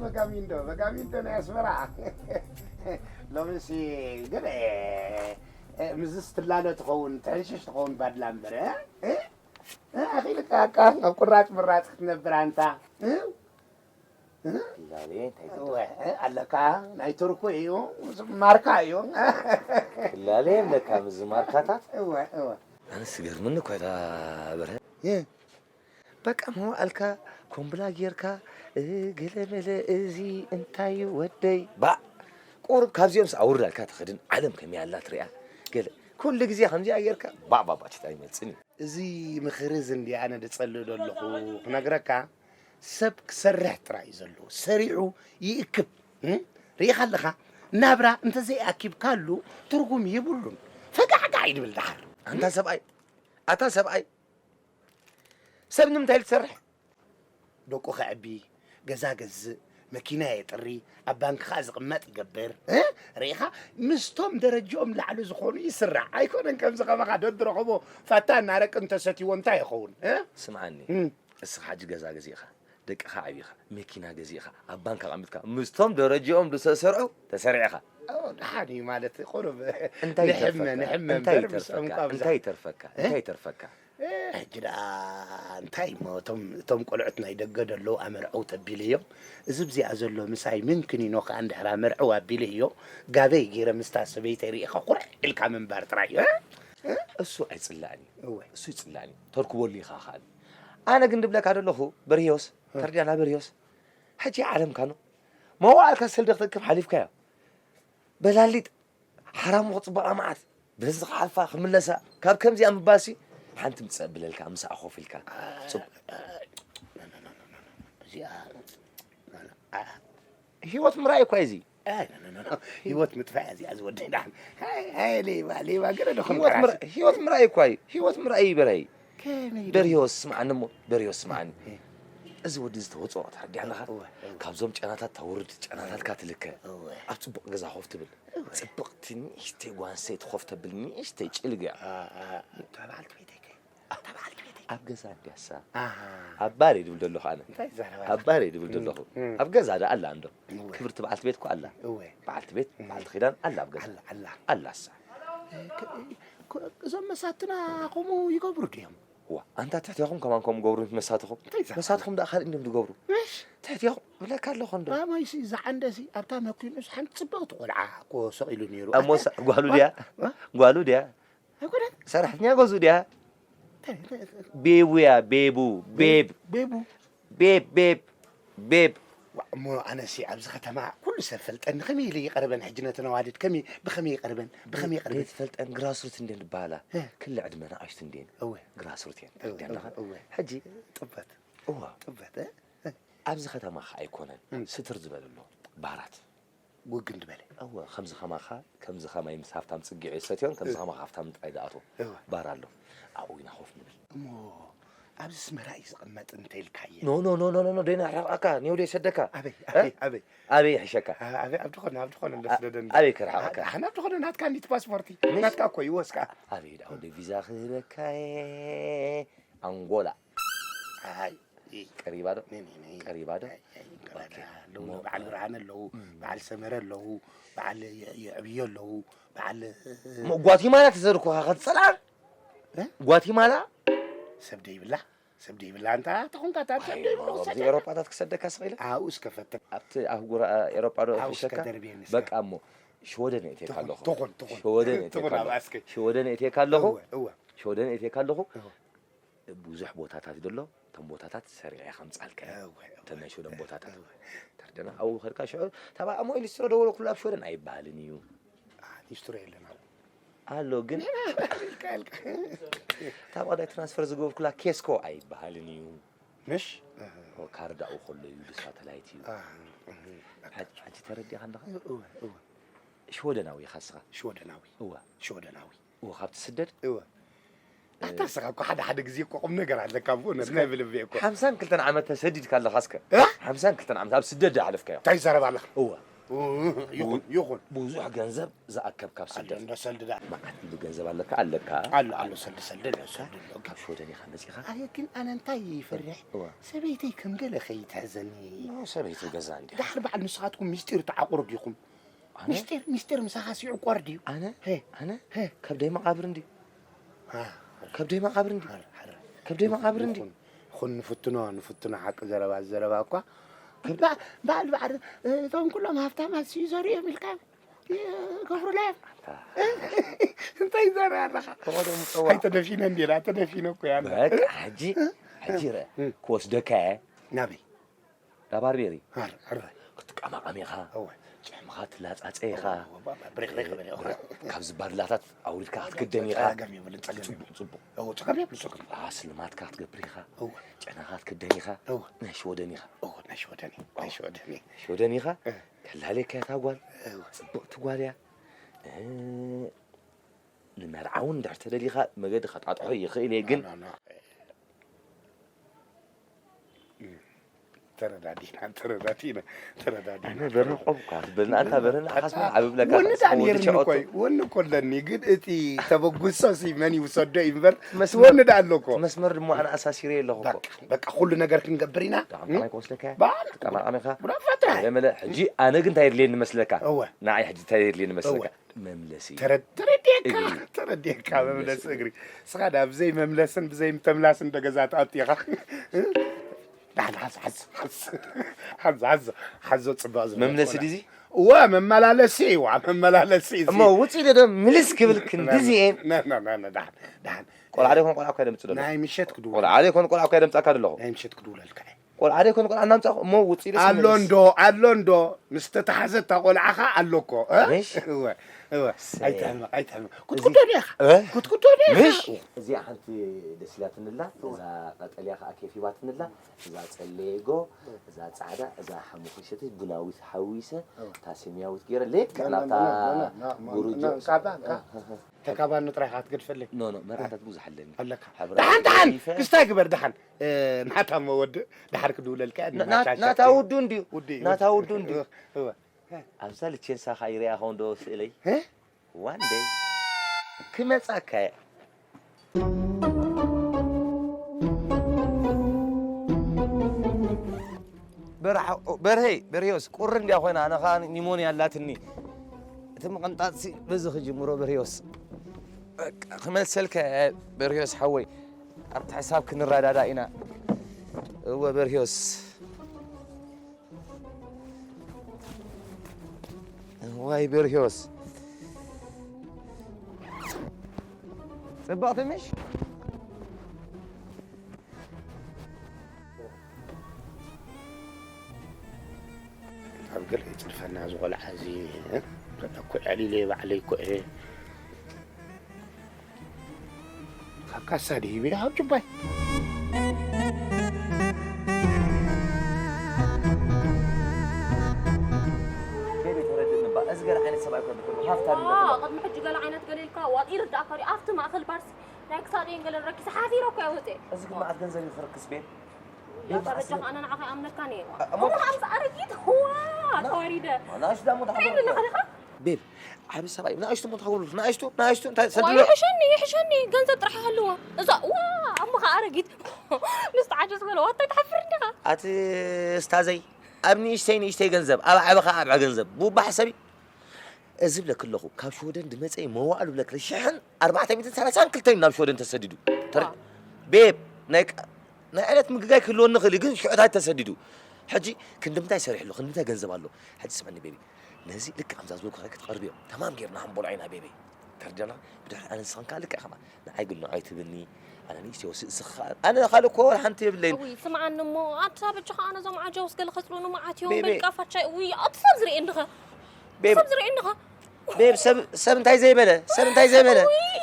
በጋሚንዶ በጋሚንዶ ናይ ኣስመራ። ሎምሲ ግን፣ እ፣ ምስዚ ስትላለ ትኸውን፣ ትሕንሽሽ ትኸውን ባድላ እምበር፣ እ? እ? እ፣ ኣኺልካ ኣካ ኣብ ቁራጭ ምራጭ ክትነብር ኣንታ። እ? እ? ላሌ እንታይ ትብል? እወ፣ እ፣ ኣለካ ናይ ቱርኩ እዩ፣ ማርካ እዩ። ክላሌ ኣለካ ምስዚ ማርካታት? እወ፣ እወ። ኣነስ ይገርምኒ እኮ እታ በርሀ። እ? በቃ መዋእልካ ኮምብላ ጌርካ፣ እ፣ ገለ መለ፣ እዚ እንታይ እዩ ወደይ? ባእ! ቁሩብ ካብዚኦምስ ኣውርዳልካ ትኸድን ዓለም ከመይ ኣላ ትሪኣ። ገለ ኩሉ ግዜ ከምዚኣ ጌርካ ባእ ባእ ባእ ትታ ይመልጽን እዩ። እዚ ምኽሪ እዚ እንድየ ኣነ ድጸልእ ዘለኹ ክነግረካ፣ ሰብ ክሰርሕ ጥራይ እዩ ዘለዎ። ሰሪሑ ይእክብ። እም? ርኢኻ ኣለኻ? ናብራ እንተዘይኣኪብካሉ ትርጉም የብሉን። ፈጋዕጋዕ እዩ ድብል ደሓር። ኣንታ ሰብኣይ፣ ኣታ ሰብኣይ፣ ሰብ ንምንታይ ኢሉ ትሰርሕ? ደቁ ከዕቢ፣ ገዛ ገዝእ፣ መኪና የጥሪ፣ ኣብ ባንክ ኸኣ ዝቕመጥ ይገብር። እ? ርኢኻ? ምስቶም ደረጅኦም ላዕሊ ዝኾኑ ይስራዕ። ኣይኮነን ከምዚ ከማኻ ደድረኸቦ ፋታ እናረቂ እንተሰትይዎ እንታይ ይኸውን? እ? ስምዓኒ፣ እም። እስኻ ሕጂ ገዛ ገዚእኻ፣ ደቅኻ ዓቢኻ፣ መኪና ገዚእኻ፣ ኣብ ባንክ ኣቐሚጥካ፣ ምስቶም ደረጅኦም ዝሰሰርዑ ተሰሪዕኻ። ኦ፣ ደሓን እዩ ማለት ቁሩብ እንታይ ንሕመ፣ ይተርፈካ? ንሕመ እንታይ እምበር ምስኦም ይተርፈካ? እኳ ኣብዛ እንታይ ይተርፈካ? እ? እንታይ ይተርፈካ? እ፣ ሕጂ ደኣ እንታይ እሞ እቶም፣ እቶም ቆልዑት ናይ ደገ ደለዉ ኣመርዐው ተቢለዮም፣ እዚ ብዚኣ ዘሎ ምሳይ ምንክን ኢኖ ከኣ እንድሕር ኣመርዐው ኣቢለዮ፣ ጋበይ ገይረ ምስታ ሰበይተይ ርኢኻ ኩርዕ ኢልካ ምንባር ጥራይ እዩ፣ እ? እ? እሱ ኣይጽላእን እዩ። እወ። እሱ ይጽላእን እዩ። ተርክበሉ ኢኻ ከኣ። ኣነ ግን ድብለካ ደለኹ፣ በርሂዮስ፣ እ። ተርድያና በርሂዮስ፣ ሕጂ ዓለምካ ነው። መዋእልካ ሰልዲ ክትእክብ ሓሊፍካዮ። በላሊጥ፣ ሓራሙ ክጽበቓ መዓት፣ በዚ ክሓልፋ ክምለሳ፣ ካብ ከምዚኣ ምባልሲ፣ ሓንቲ ምጸእ ብለልካ፣ ምስኣ ኮፍ ኢልካ። ጽቡቕ። እዚኣ፣ አ-፣ ህይወት ምርኣይ እኳ እዩ እዚ። ኣይ፣ ኖ፣ ኖ፣ ኖ፣ ኖ። ህይወት ምጥፋእ እያ እዚኣ ዝወደይ ደሓን። ኣይ፣ ኣይ፣ ሌባ፣ ሌባ፣ ገለ ዶ ህይወት ከምቀራሲ። ምር-፣ ህይወት ምርኣይ እኳ እዩ። ህይወት ምርኣይ እዩ በርሀይ። ከመይ ኢሉ? በርሂዮስ ስምዓኒ እሞ፣ በርሂዮስ ስምዓኒ። እ። እዚ ወዲ እዚ ተወጽኦ ተረዲኣናኻ? እወ፣ እወ። ካብዞም ጨናታት ተውርድ፣ ጨናታትካ ትልከ። እወ። ኣብ ጽቡቕ ገዛ ኮፍ ትብል። እወ። ጽብቕቲ ንእሽተይ ጓል ኣንስተይቲ ኮፍ ተብል ንእሽተይ ጭልግ እያ። ኣ፣ ኣ፣ እታ በዓልቲ ቤተይ ከ? እታ በዓልቲ ቤተይ? ኣብ ገዛ እንድያሳ። ኣሃ። ኣብ ባር እየ ድብል ዘለኹ ኣነ። እንታይ ይዛረብ ኣሎ? ኣብ ባር እየ ድብል እም፣ ዘለኹ። እም። ኣብ ገዛ ደኣ ኣላ እንዶ። እወ። ክብርቲ በዓልቲ ቤት እኮ ኣላ። እወ። በዓልቲ ቤት፣ እም። በዓልቲ ኪዳን ኣላ ኣብ ገዛ። ኣላ፣ ኣላ። ኣላሳ። እ፣ ከ-፣ ከ-፣ እዞም መሳትና ከምኡ ይገብሩ ድዮም? ዋ፣ ኣንታ ትሕቴኹም ከማን ከምኡ ገብሩ መሳትኹም። እንታይ ይዛረብ? መሳትኹም ደኣ ካልእ እንድዮም ዝገብሩ። እሽ። ትሕቴኹም እብለካ ኣለኹ እንዶ። ራማይሲ ዝዓንደሲ ኣብታ መኪኑስ ሓንቲ ጽብቕቲ ቆልዓ እኮ ሰቒሉ ነይሩ። እሞ ኣታ-፣ ሳ-፣ ጓሉ ድያ? ዋ-፣ ዋ-፣ ጓሉ ድያ? ኣይኮነን። ሰራሕተኛ ገዝኡ ድያ? እንታይ፣ እንታይ፣ እንታይ? ቤቡ እያ፣ ቤቡ፣ ቤብ። ቤቡ። ቤብ፣ ቤብ፣ ቤብ። ዋ፣ እሞ ኣነሲ ኣብዚ ከተማ ኩሉ ሰብ ፈልጠኒ፣ ከመይ ኢለ ይቐርበን? ሕጂ ነተን ኣዋልድ ከመይ፣ ብኸመይ ይቐርበን? ብኸመይ ይቐርበን? ዘይትፈልጠን ግራስሩት እንድየን ዝበሃላ። እ። ክሊ ዕድመ ንኣሽቱ እንድየን። እወ። ግራስሩት እየን። እወ፣ ተረዲኣና እወ፣ ኸ? እወ። ሕጂ ጥበት። እወ። ጥበት፣ እ? ኣብዚ ከተማ ኸ ኣይኮነን። እም። ስትር ዝበለ ኣሎ። ባራት። ጉግን ዝበለ። እወ፣ ከምዚ ኸማኻ፣ ከምዚ ኸማይ ምስ ሃፍታም ጽግዒ ሰትዮን፣ ከምዚ እ። ኸማኻ ሃፍታም ጥራይ ዝኣትዎ። እወ። ባር ኣሎ። ኣብኡ ኢና ኮፍ ንብል። እሞ ኣብዚ ኣስመራ እዩ ዝቕመጥ እንተ ኢልካየ። ኖ፣ ኖ፣ ኖ፣ ኖ፣ ኖ፣ ኖ፣ ደይና ርሕቕካ፣ ኔው ደይ ሰደካ። ኣበይ፣ እ? ኣበይ፣ ኣበይ? ኣበይ ይሕሸካ? ኣ-፣ ኣበይ፣ ኣብ ድኾነ፣ ኣብ ድኾነ ኣ-፣ ለስደደኒ። ኣበይ ክርሕቐካ? ኣ-፣ ኣነ ኣብ ድኾነ ናትካ እንዲ እቲ ፓስፖርቲ። ምሽ? ናትካ እኮ ይወስካ። ኣበይ ደኣ ወደ ቪዛ ክህበካ እየ። ኣንጎላ። ኣይ፣ እ። ቀሪባ ዶ? ነ፣ ነ፣ ነ። ቀሪባ ዶ? ኣይ፣ ኣይ፣ ቀሪባ ኦኬ። ዶ? ኣለዉ፣ ሞ-፣ በዓል ብርሃነ ኣለዉ፣ እም። በዓል ሰመረ ኣለዉ፣ በዓል የ-፣ የዕብዮ ኣለዉ፣ በዓል፣ እ፣ ሞ-፣ ጓቲማላ ተዘርኩኻ ክትጸልኣ? እ? ጓቲማላ? ሰብ ደይብላ? ሰብ ደይብላ እንታ ተኾንካ፣ እታ ሰብ ኣይ፣ ደይብላ ኣብዚ ወሰዳ። ኤውሮጳታት ክሰደካ ስቕ ኢለ? ኣብኡ እስከ ፈትን። ኣብቲ ኣህጉር፣ እ፣ ኤውሮጳ ዶ ኣብኡ እስከ ሒሸካ? ደርብየኒ እስከ። በቃ እሞ፣ ሽወደን እየ እትየካ ትኹን፣ ኣለኹ። ትኹን፣ ትኹን። ሽወደን እየ እትየካ ትኹን፣ ኣለኹ። ኣብኣ እስከ። ሽወደን እየ እትየካ ኣለኹ። እወ፣ እወ። ሽወደን እየ እትየካ ኣለኹ። እወ። ብዙሕ ቦታታት እዩ ዘሎ። እቶም ቦታታት ሰሪዐ እየ ከምጻልካ እየ። እወ፣ እወ። እተን ናይ ሽወደን ቦታታት። እወ። ተርደና ኣብኡ ከድካ ሽዑ፣ ታባ እሞ ሊስትሮ ደወለኩሉ ኣብ ሽወደን ኣይበሃልን እዩ። ኣ፣ ሊስትሮ የለን ኣብኡ። ኣሎ ግን። ይካልካ። እታ ብቐዳይ ትራንስፈር ዝገበርኩላ ኬስኮ ኣይበሃልን እዩ። ምሽ? ኦ፣ ካርድ ኣብኡ ከሎ እዩ፣ ብሳተላይት እዩ። ኣ፣ እህ፣ በቃ። ሓ-፣ ሓጂ ተረዲእካ ኣለኻ? እወ፣ እወ። ሽወደናዊ ኢኻ እስኻ? ሽወደናዊ። እወ። ሽወደናዊ። እወ፣ ካብ ትስደድ? እወ። ኣታ እስኻ እኮ ሓደ ሓደ ግዜ እኮ ቁም ነገር ኣለካ፣ ብእውነት እስከ ናይ ብልቢ እኮ። ሓምሳን ክልተን ዓመት ተሰዲድካ ኣለኻ እስከ? እ? ሓምሳን ክልተን ዓመት ኣብ ስደት ድኣ ኣሕለፍካዮ? እንታይ ይዛረብ ኣለኻ? እወ። ይኹን፣ ይኹን። ብዙሕ ገንዘብ ዝኣከብ ካብ ስደት። እንዶ ሰልዲ ደኣ። መዓት ኢሉ ገንዘብ ኣለካ፣ ኣለካ። ኣሎ፣ ኣሎ፣ ሰልዲ፣ ሰልዲ፣ ኣሎ፣ ሰልዲ፣ ኣሎ። ካብ ሽወደን ኢኻ መጺኻ? ኣየ፣ ግን ኣነ እንታይ ይፈርሕ? እዋ። ሰበይተይ ከም ገለ ከይትሕዘኒ። ኖ፣ ሰበይተይ ገዛ እንዲያ። ድሓር በዓል ንስኻትኩም ምስጢር ተዓቑሩ ዲኹም? ኣነ? ምስጢር፣ ምስጢር ምሳኻ ሲዑ ቆር ድዩ? ኣነ? ሄ፣ ኣነ? ሄ። ከብደይ መቓብር እንድዩ። ከብደይ መቓብር እንዲ ከብደይ መቓብር እንዲ ይኹን ንፍትኖ ንፍትኖ ሓቂ ዘረባ ዘረባ እኳ በዓል በዓል እቶም ኩሎም ሃፍታማት ስዩ ዘርእዮም ኢልካ ገብሩላ እዮም እንታይ ዘረ ኣለኻ ኣይተደፊነ እንዲና ተደፊነ እኮ ያለ በቃ ሕጂ ሕጂ ርአ ክወስደካ እየ ናበይ ዳባር ቤሪ ክትቀማቐም ኢኻ ጭሕምኻ ትላፃፀ ኢኻ ካብዚ ባድላታት ኣውሪድካ ክትክደን ኢኻ ፅቡቅ ስልማትካ ክትገብር ኢኻ ጭሕምኻ ክትክደን ኢኻ ናይ ሽወደን ኢኻ ሽወደን ኢኻ ከላለየካ እታ ጓል ፅብቅቲ ጓል እያ ንመርዓ እውን እንድሕር ተደሊኻ መገዲ ከጣጥሖ ይኽእል እየ ግን ተረዳዲና ተረዳዲና ተረዳዲና ኣነ በርህ ቆም እኳ ትበልና ኣንታ በርህ ንዓኻስ ምን ዓብብለካ ወኒ ዳኣ ነርኒ እኮ ወኒ እኮ ኣለኒ ግን እቲ ተበጉሶ ሲ መን ይውሰዶ እዩ እምበር ወኒ ዳኣ ኣሎ እኮ መስመር ድማ ኣነ ኣሳሲረ ኣለኹ እኮ በቃ ኩሉ ነገር ክንገብር ኢና ጣዕምጣማይ ክወስደካ እያ ትቀማቃሚኻ መለ ሕጂ ኣነ ግን እንታይ የድልየኒ መስለካ ንዓይ ሕጂ እንታይ የድልየኒ መስለካ መምለሲ ተረዲእካ ተረዲእካ መምለሲ እግሪ ስኻ ዳ ብዘይ መምለስን ብዘይ ተምላስን ዶ ገዛ ትኣቱ ኢኻ ዳሕን ሓዝ ሓዝ ሓዝ ሓዝ ሓዝ ሓዞ ጽባቕ ዝመለሲ ድዚ እወ መመላለሲ እዋ መመላለሲ እዚ እሞ ውጽኢ ዶ ምልስ ክብል ክንድዚ እየን ዳሕን ዳሕን ቆልዓ ደይኮን ቆልዓ እኳ ደምጽእ ደሎ ናይ ምሸት ክድውል ቆልዓ ደይኮን ቆልዓ እኳ ደምጻካ ደለኹ ናይ ምሸት ክድውለልካ እየ ቆልዓ ደይኮን ቆልዓ እናምጻኹ እሞ ውጽእ ኢለስ ኣሎ እንዶ ኣሎ እንዶ ምስ ተተሓዘ እታ ቆልዓ ኸ ኣሎ እኮ እ? ምሽ? እወ እወ እሰይ። ኣይትሕመቕ ኣይትሕመቕ ክትጉዶ ዲኻ እ? ክትጉዶ ዲኻ ምሽ እዚኣ ሓንቲ ደስ ኢላትንላ እዛ ቀጠልያ ከዓ ኬፍ ሂባትንላ እዛ ጸለየጎ እዛ ጻዕዳ እዛ ሓሙኽሽቲ ቡናዊት ሓዊሰ እታ ሰማያዊት ገይረ ልክዕ ናብታ ጉርጆ ተካባኒ ጥራይ ኢኻ ክትገድፈለይ ኖ ኖ መርዓታት ብዙሕ ኣለኒ ኣለካ ሕብራዊ ደሓን ደሓን ገዲፈ። ክስታይ ግበር ደሓን ናታ እሞ ወዲ ደሓር ክድውለልካ እየ፣ ና- ና- ናታ ናታ ውዱ እንድዩ ውዱ እዩ፣ ናታ ውዱ እንድዩ እወ፣ እወ። ኣብዛ ልቼንሳ ኸዓ ይሪኣ ኸውን ዶ ስእለይ እ? ዋን ደይ ክመጻካ እየ በርሐ- በርሀይ በርዮስ ቁሪ እንድያ ኮይና ኣነ ኸዓ ኒሞንያ ኣላትኒ እቲ ምቕንጣጥሲ በዚ ክጅምሮ በርዮስ በቃ ክመልሰልካ እየ በርዮስ ሓወይ ኣብቲ ሕሳብ ክንረዳዳእ ኢና እወ በርሂዮስ ዋይ በርሂዮስ ጽብቕቲ ምሽ ኣብ ገለ ይጽርፈና ዝቆልዓ እዚ ኩዕዕ ኢለ ባዕለይ ኩዕ ካብ ካሳ ድሂበ ሃብ ጁባይ ቤቢ ተረድእኒ እባ እዚ ገለ ዓይነት ሰብኣይ ኮን ትክእል ሃፍታም ኢለ ክብሎ ቅድሚ ሕጂ ገለ ዓይነት ገለ ኢልካ ዋጥ ይርዳእካ ድዩ ኣብቲ ማእከል ባርሲ ናይ ክሳደይን ገለን ረኪሰ ሓፊረ እኮ እየ ወፅየ እዚ ግን መዓት ገንዘብ እዩ ክርክስ ቤብ ቤብ ኣታ በጃኻ ኣነ ንዓኻ ይኣምነካ ነይርዋ እሞ እሞ ንዓምስ ኣረጊት ዋ ተዋሪደ ናእሽ ዳሞ እንታይ ትሓጎሉ ኣለኻ ዲኻ ቤብ ዓቢ ሰብኣይ ንኣሽቱ እሞ ትሓጎሉ ንኣሽቱ ንኣሽቱ እንታይ ሰድሎ ይሕሸኒ ይሕሸኒ ገንዘብ ጥራሕ ሃልዎ እዛ ዋ ኣሞኻ ኣረጊት ምስ ተዓጀ ዝበለ ዋታይ ትሓፍር እንዲኻ ኣቲ እስታዘይ ኣብ ንእሽተይ ንእሽተይ ገንዘብ ኣብ ዓቢ ኸዓ ኣብ ገንዘብ ቡባ ሕሰቢ እዚ ብለኪ ኣለኹ ካብ ሽወደን ድመፀ መዋእሉ ብለኪ ሽሕን ኣርባዕተ ሚእትን ሰላሳን ክልተን ናብ ሽወደን ተሰዲዱ ተረ- ቤብ ናይ ቃ- ናይ ዕለት ምግጋይ ክህልወኒ ክእል እዩ፣ ግን ሽዑታት ተሰዲዱ። ሕጂ ክንዲ ምንታይ ሰሪሕሉ፣ ክንዲ ምንታይ ገንዘብ ኣሎ። ሕጂ ስምዕኒ ቤቢ፣ ነዚ ልክዕ ከምዛ ዝበልኩ ክትቐርብዮ፣ ተማም ጌርና ክንበልዖ ኢና ቤቢ። ተርዲእና፣ ብድሕሪ ኣነ ንስኽን ከኣ ልክዕ ከምኣ። ንዓይ ግን ንዓይ ትብልኒ፣ ኣነ ንእሽተይ ወስእ እስኻ፣ ኣነ ካልእ እኮ ወላ ሓንቲ የብለይን። ውይ ስምዓኒ እሞ፣ ኣታ በጃኻ ኣነ እዞም ዓጃውስ ገለ ከጽልኡኒ መዓት እዮም፣ ቤቢ። በልቃ ፋቻ፣ ውይ ኣቲ ሰብ ዝርእየኒ ኸ? ቤቢ። ሰብ ዝርእየኒ ኸ? ቤብ ሰብ ሰብ እንታይ ዘይበለ ሰብ እንታይ ዘይበለ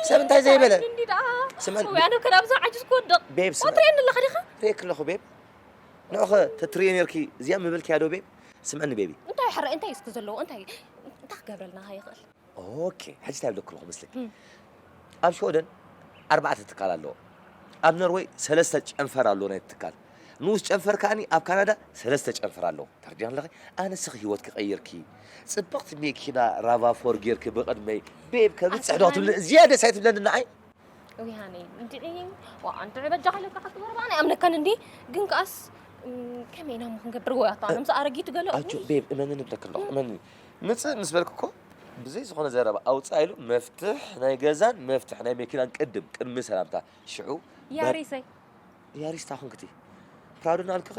ሰብ እንታይ ዘይበለ እንዲ ደኣ ስምዕ ወይ ኣነ ከ ናብዛ ዓጅዝ ክወድቕ ቤብ ስምዕ ትርእየኒ ኣለኻ ዲኻ ሬክ ኣለኹ ቤብ ንዑኸ ተትርእየ ነርኪ እዚኣ ምበልክያ ዶ ቤብ ስምዕኒ ቤቢ እንታይ ሕረ እንታይ እስኪ ዘለዎ እንታይ እንታይ ክገብረልና ይኽእል ኦኬ ሕጂ እንታይ ብለኩ ኣለኹ መስለኪ ኣብ ሽወደን ኣርባዕተ ትካል ኣለዎ ኣብ ኖርወይ ሰለስተ ጨንፈር ኣለዎ ናይ ትካል ንኡስ ጨንፈር ከኣኒ ኣብ ካናዳ ሰለስተ ጨንፈር ኣለዎ። ተረዲኣኒ ኣለኺ? ኣነ ንስኺ ህይወት ክቐይርኪ፣ ጽብቕቲ መኪና ራቫ ፎር ጌርኪ ብቕድመይ ቤብ ከብጽሕ ዶ ክትብልኒ? ኣስላኒ። ዝያዳ ሳይ ትብለኒ ንዓይ? እውይ ሃኒ፣ እንድዒ፣ ዋ፣ እንድዒ በጃኻ ኢለካ ክትበርባ፣ ኣነ ኣምነካን እንዲ፣ ግን ከኣስ፣ እም፣ ከመይ ኢና እሞ ክንገብር? ወይ ኣታ፣ ኣነ ምስ ኣረጊቱ ገለ፣ ኣጆ፣ እውይ። ቤብ፣ እመንኒ እብለኪ ኣለኹ፣ እም። እመንኒ። ምጽእ ምስ በልኩ እኮ፣ ብዘይ ዝኾነ ዘረባ ኣውጽእ ኢሉ፣ መፍትሕ ናይ ገዛን መፍትሕ ናይ መኪናን ቅድም፣ ቅድሚ ሰላምታ። ሽዑ፣ በር-፣ ያሪሰይ። ያሪስ ታኹንክቲ። ፕራውድ እናበልክኺ።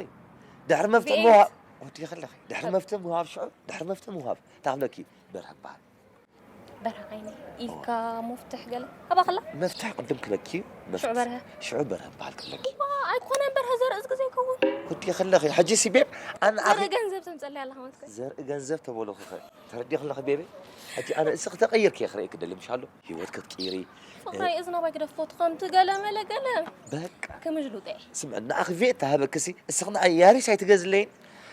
ድሕሪ መፍትሕ ቪኤት። ምሃብ፣ ወዲ ከለኺ። ድሕሪ መፍትሕ ምሃብ ሽዑ፣ ድሕሪ መፍትሕ ምሃብ። ታኽለኪ፣ በርሀ በሃል። በርሀ ዓይነይ ኢልካ መፍትሕ ገለ ኣባኽላ? መፍትሕ ቅድም ክለኪ፣ መፍትሕ ሽዑ በርሀ። ሽዑ በርሀ በሃል ክለኪ። ዋ፣ ኣይኮነን በርሀ ዘርእስ ግዜ ይከውን። ወዲ ከለኺ፣ ሕጂ ሲ ቤብ፣ ኣን-፣ ዘርኢ ኣኺ-፣ ገንዘብ ተምጸለይ ኣለኻ ማለት ከ? ዘርኢ ገንዘብ ተበሎ ክኸ-፣ ተረዲእ ከለኺ ቤቢ፣ ሕጂ ኣነ እስኺ ተቐይርኪ እየ ክርእየኪ ደሊ፣ ምሽ ኣሎ? ህይወት ክትቅይሪ። ፍቕረይ፣ እዝና ባይ ግደፎ፣ እቲ ከምቲ ገለ መለ ገለ። በቃ። ክምጅሉጠ። ስምዕ፣ ንኣኺ ቬት ተሃበክሲ፣ እስኺ ንኣይ ያሪስ ኣይትገዝለይን?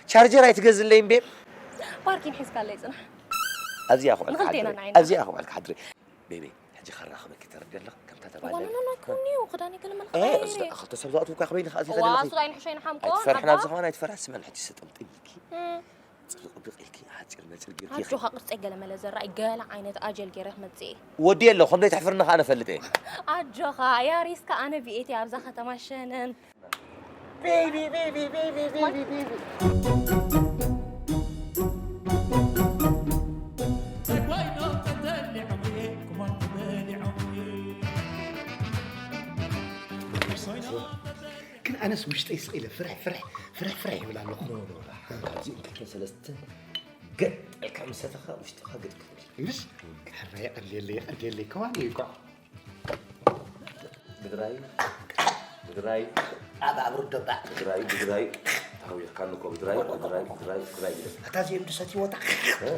ቻርጀር ኣይትገዝለይን ቤብ? ፓርኪን ሒዝካለይ ጽናሕ። ኣብዚኣ ክውዕል ንኽልቴና ክሓድሪ። ንዓይና። ኣብዚኣ ክውዕል ክሓድሪ። ቤቢ፣ ሕጂ ከራኽበኪ ተረዲ ኣለኹ፣ ከምታ ተባለ። ዋና ናና ኩኒ፣ ክዳን ይግልመል ኤ፣ ኸይሪ። እዚ ክልተ ሰብ ዝኣትዉ እኳ ክበይኒ ከኣ እዚ ዋ፣ ከደለኺ። እሱ ኣይንሕሸ ይንሓምቆ፣ ኣይትፈርሕን፣ ኣባ። ኣብዚ ኸማን ኣይትፈርሕ፣ ስመን ሕጂ ስጠምጥም ኢልኪ። እም። ጽብቕ ብቕ ኢልኪ፣ ሓጺር ነጺር ጌርኪ ኢኺ። ኣጆኻ፣ ቅርጸይ ገለ መለ ዘራይ፣ ገለ ዓይነት ኣጀል ገይረ ክመጽእ እየ። ወዲ የለ፣ ከም ዘይተሕፍርኒ ከኣ ነፈልጥ እየ። ኣጆኻ፣ ያሪስካ ኣነ ብኤቲ ኣብዛ ከተማ ሸነን። ቤቢ፣ ቤቢ፣ ቤቢ፣ ቤቢ፣ ቤቢ። ግን ኣነስ ውሽጠይ ስቕ ኢለ ፍርሕ፣ ፍርሕ፣ ፍርሕ፣ ፍርሕ ይብል ኣለኹ። ኖ፣ ኖ፣ ኖ። ካብዚ እንክልተ ሰለስተ ገጥ ኢልካ ምስ ሰተኻ ውሽጥኻ ገጥ ክብል። ምስ ሕራይ የቐልየለይ፣ የቐልየለይ፣ ከዋኒ እዩ እኮ። ብድራይ፣ ብድራይ፣ ኣብ ኣብሩ ደባዕ። ብድራይ፣ ብድራይ፣ ታዊርካኒ እኮ ብድራይ፣ ብድራይ፣ ብድራይ፣ ብድራይ ይብል። ኣታ እዚኦም ድሰትይዎ እታ። እ?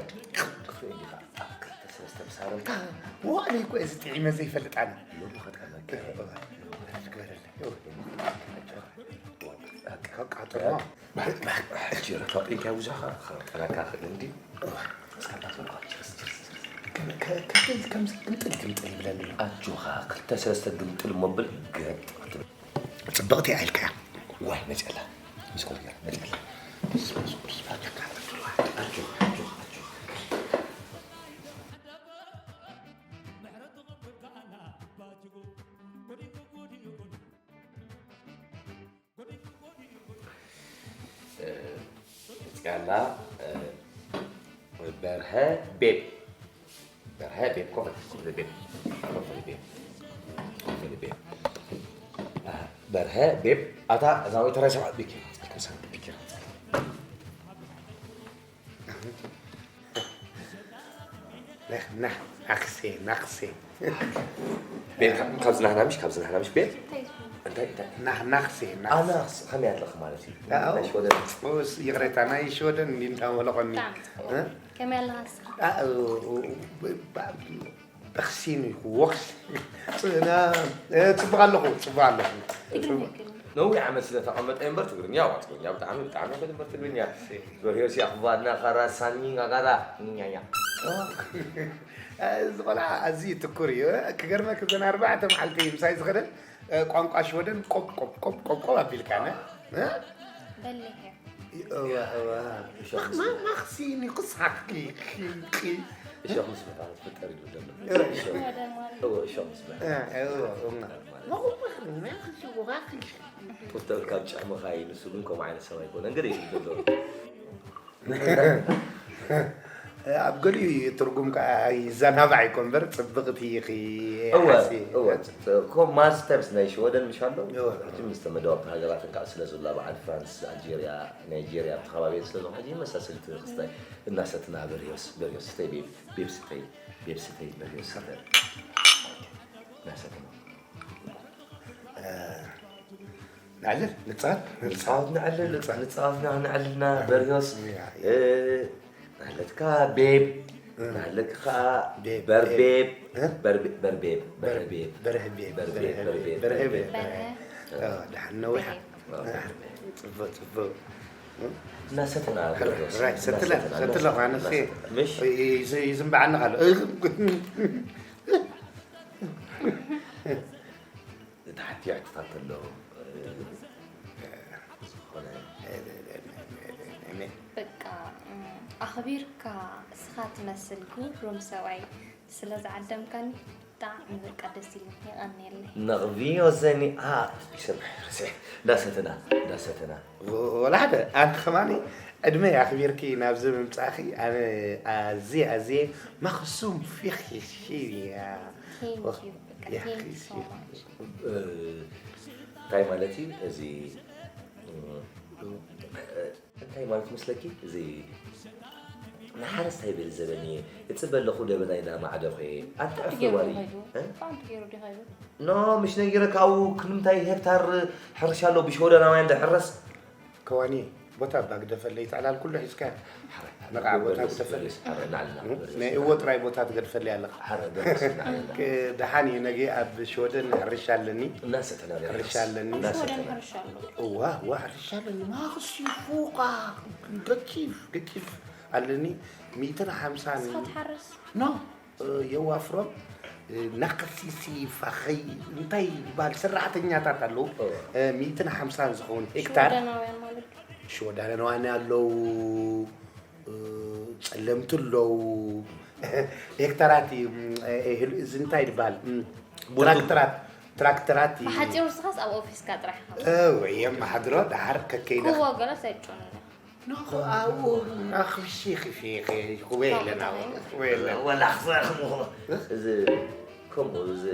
ክፍእ እንዲኻ ኣብ ክልተ ሰለስተ ምሳርምካ። ዋዕለይ እኮ እዚ ጥዒመ ዘይፈልጥ ኣነ። ሎሚ ኸጠመቀ። እ፣ እ፣ እ፣ ግበረለይ። እ። በቃ፣ ጥዑም። ሕጂ ርካብ ኢልካ ብዙሕ ኸ-፣ ኸ-፣ ኸነካ ኽእል እንዲ። እስካብ ዳስ በልኳ፣ ችርስ፣ ችርስ፣ ችርስ። ከ-፣ ከ-፣ ከ-፣ ከምዚ ግምጥል፣ ግምጥል ይብለኒ ኣሎ። ኣጆኻ፣ ክልተ ሰለስተ ግምጥል እሞ ብል፣ ገጥ ክትብል። ጽብቕቲ ኢልካ። ዋይ፣ መጨላ። ምስ ኮርያ፣ መጨላ። ኣጆኻ፣ ኣጆኻ፣ ኣጆኻ፣ ኣጆኻ። እ፣ መጽያና፣ እ፣ በርሀ ቤብ። በርሀ ቤብ፣ ኮፍ በል፣ ኮፍ በል ቤብ። ኮፍ በል ቤብ። ኮፍ በል ቤብ። ኣሃ፣ በርሀ ቤብ። ኣታ፣ እዛ ወይ ተራይ ሰብዓ ቢኪ። ከም ሰብዓ ቢኪ። ናኽ፣ ናኽ፣ ናኽሴ፣ ናኽሴ። ቤት ካብ፣ ካብዚ ናህና ምሽ፣ ካብዚ ናህና ምሽ ቤት? እንታይ? እንታይ፣ እንታይ? ናኽ፣ ናኽሴ፣ ናኽሴ። ኣናኽስ፣ ከመይ ኣለኽ ማለት እዩ? ኣዎ። ናይ ሽወደን። ኦስ፣ ይቕሬታ፣ ናይ ሽወደን እንዲ እንዳመለኾኒ። ብጣዕሚ ጽቡቕ። እ? ከመይ ኣለኻ ንስኻ? ኣ፣ እ፣ እ፣ እ፣ ባ-፣ በኽሲን እዩ፣ ወኽስ። ጽ-፣ ና-፣ እ፣ ጽቡቕ ኣለኹ፣ ጽቡቕ ኣለኹ። ትግርኛ ጽቡቕ። ይግርም። ነዊሕ ዓመት ስለ ተቐመጠ እምበር ትግርኛ፣ ዋ፣ ትግርኛ ብጣዕሚ፣ ብጣዕሚ በል እምበር ትግርኛ። ሲ። ዶርዮስ ያኽባና ኻራ ሳኒ ጋጋራ፣ ኛኛ። ኦ። እዚ ቆልዓ ኣዝዩ ትኩር እዩ። ክገርመክ እዘን ኣርባዕተ መዓልቲ ምሳይ ዝኸደን፣ እ፣ ቋንቋ ሽወደን ቆብ፣ ቆብ፣ ቆብ፣ ቆብ፣ ቆብ ኣቢልካ፣ ነ? እ? በሊሕ እየ። እዋ፣ እዋ። እሾኽ ምስ ማ-፣ ማኽሲኒ ክሳክ፣ ኪ-፣ ኪ-፣ ኪ-። እሾኽ ምስ መታ ክትፍጠር እዩ ዘሎ። እዋ። እሾኽ። ሽወደን ማለት እዎ፣ እሾኽ ምስ መታ። እ፣ እዎ፣ እዎ። ማለት መኹ-፣ መኹ-፣ መኹ-፣ ሽወኻክ። ቁጠብ ካብ ጫማኻ እዩ፣ ንሱ ግን ከምኡ ዓይነት ሰብ ኣይኮነን። ገለ እዩ ዘሎ። ኣብ ገሊኡ እዩ ትርጉም ከኣ ይዘናባዕ ይኮን እምበር፣ ጽብቕቲ ኢኺ፣ እወ፣ ሓሲ-፣ እወ፣ እኮ ማልስ ታይምስ ናይ ሽወደን ምሽ ኣሎ? እወ። ሕጂ ምስ ተመደባብቲ ሃገራትን ከኣ ስለ ዘሎ ኣብ ዓዲ ፍራንስ፣ ኣልጀርያ፣ ናይጀርያ፣ ኣብቲ ከባቢ ስለ ዝኾነ፣ ሕጂ መሳሰልቲ ክስታይ እናሰትና በርዮስ፣ በርዮስ ስተይ ቤብ፣ ቤብ ስተይ፣ ቤብ ስተይ፣ በርዮስ ስተይ። እናሰትና። እ፣ ንዕልል፣ ንጻወት፣ ንጻወት፣ ንዕልል፣ ንጻወት። ንጻወት፣ ና-፣ ንዕልልና፣ በርዮስ። ያ፣ ያ። እ፣ ናለትካ ቤብ፣ እ። ናለትካ ቤብ፣ በርቤብ፣ ቤብ። እ? በርቤ-፣ በርቤብ፣ በር-፣ በርቤብ፣ በርቤብ፣ በርቤብ፣ በርቤብ፣ በርቤብ፣ በርቤብ። በርቤብ። በርሄ። ኦ፣ ደሓን ነዊሓ። በርሄ። ጽቡቕ፣ ጽቡቕ። እ? እናሰትና ራይ፣ በርዮስ፣ ሰትለ፣ እናሰትና፣ ሰትለ፣ እናሰትና፣ ኳነሴ። እናሰትና። ምሽ? ይ-፣ ይ-፣ ይዝንበዓኒ ካሎ። እቲ ሓንቲ ሕቶታት ኣሎ። ኣኽቢርካ እስኻ ትመስል ግሩም ሰብኣይ ስለ ዝዓደምካኒ ብጣዕሚ በቃ ደስ ኢሉ የቐንየለይ። ነቕብዮ ዘኒ ኣ ይሰምሕ ርስሕ እንዳሰተና እንዳሰተና ወላ ሓደ ኣንቲ ከማኒ ዕድመይ ኣኽቢርኪ ናብዚ ምምፃእኺ ኣነ ኣዝየ ኣዝየ መኽሱም ፊኺ ሽያ Thank you በቃ thank you so much። እንታይ ማለት እዩ እዚ እንታይ ማለት መስለኪ እዚ ንሓረስታይ በሊ ዘበኒ እፅበ ኣለኹ ደበናይ ናማዕደኹ ኣንቲ ዕፍዋሪ ፋንቱ ገይሩ ዲኸይዱ ኖ ምሽ ነጊረ ካብኡ ክንምታይ ሄክታር ሕርሻ ኣሎ ብሸወደናውያን ዝሕረስ ከዋኒ ቦታ እባ ግደፈለይ ተዕላል ኩሉ ሒዝካ ነቃዕ ቦታ ግደፈለይ ናይ እዎ ጥራይ ቦታ ትገድፈለይ ኣለኻ ደሓን እዩ ነጊ ኣብ ሸወደን ሕርሻ ኣለኒ ሕርሻ ኣለኒ ሽወደን ሕርሻ ኣሎ እዋ እዋ ሕርሻ ኣለኒ ማክሲ ፉቃ ገኪፍ ገኪፍ ኣለኒ ሚእትን ሓምሳን ንስኻ ትሓርስ ኖ የዋፍሮም ናክሲሲ ፋኸይ እንታይ ይባል ሰራሕተኛታት ኣለዉ ሚእትን ሓምሳን ዝኸውን ሄክታር ሽወደናውያን ማለት ሽወዳነዋን ኣለዉ ጸለምቲ ኣለዉ ሄክታራት እዩ እዚ እንታይ ይባል ትራክተራት ትራክተራት እዩ ብሓፂሩ ንስኻስ ኣብ ኦፊስካ ጥራሕ ኢኻ ወይ የማሓድሮ ዳሓር ከከይዳ ክዋ ገለስ ኣይጨኑና ንኹ ኣብኡ ኣኽብሺ ኺፊኺ ይኹበ የለን ኣብኡ ይኹበ የለን ወላ ክፈርሙ እዚ ከምኡ እዚ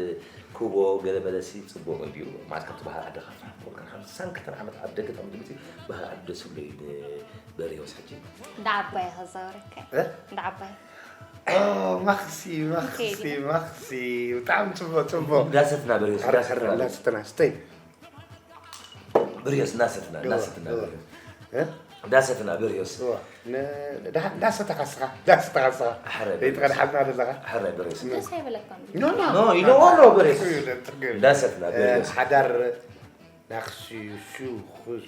ኩቦ ገለ መለሲ ፅቡቅ እንድዩ ማለት ካብቲ ባህር ዓዲ ካብ ፍራንክፎርት ሓምሳን ክልተን ዓመት ኣብ ደገ ተቐሚጡ መፂኡ ባህር ዓዲ ደስ ብሎ እዩ ንበርዮስ ሕጂ እንዳ ዓባይ ከዛወረካ እንዳ ዓባይ ማክሲ ማክሲ ማክሲ ብጣዕሚ ፅቡቅ ፅቡቅ እንዳሰትና በርዮስ እንዳሰትና እንዳሰትና ስተይ ብርዮስ እናሰትና እናሰትና ብርዮስ እንዳሰትና ብርዮስ እንዳሰተኻ ስኻ እንዳሰተኻ ስኻ ይትቐድሓልና ዘለኻ ሕራይ ብርዮስ ደስ ኣይበለካን ኖ ኢሎ ኣሎ ብርዮስ እንዳሰትና ብርዮስ ሓዳር ናክስዩ ሹ ኹዝ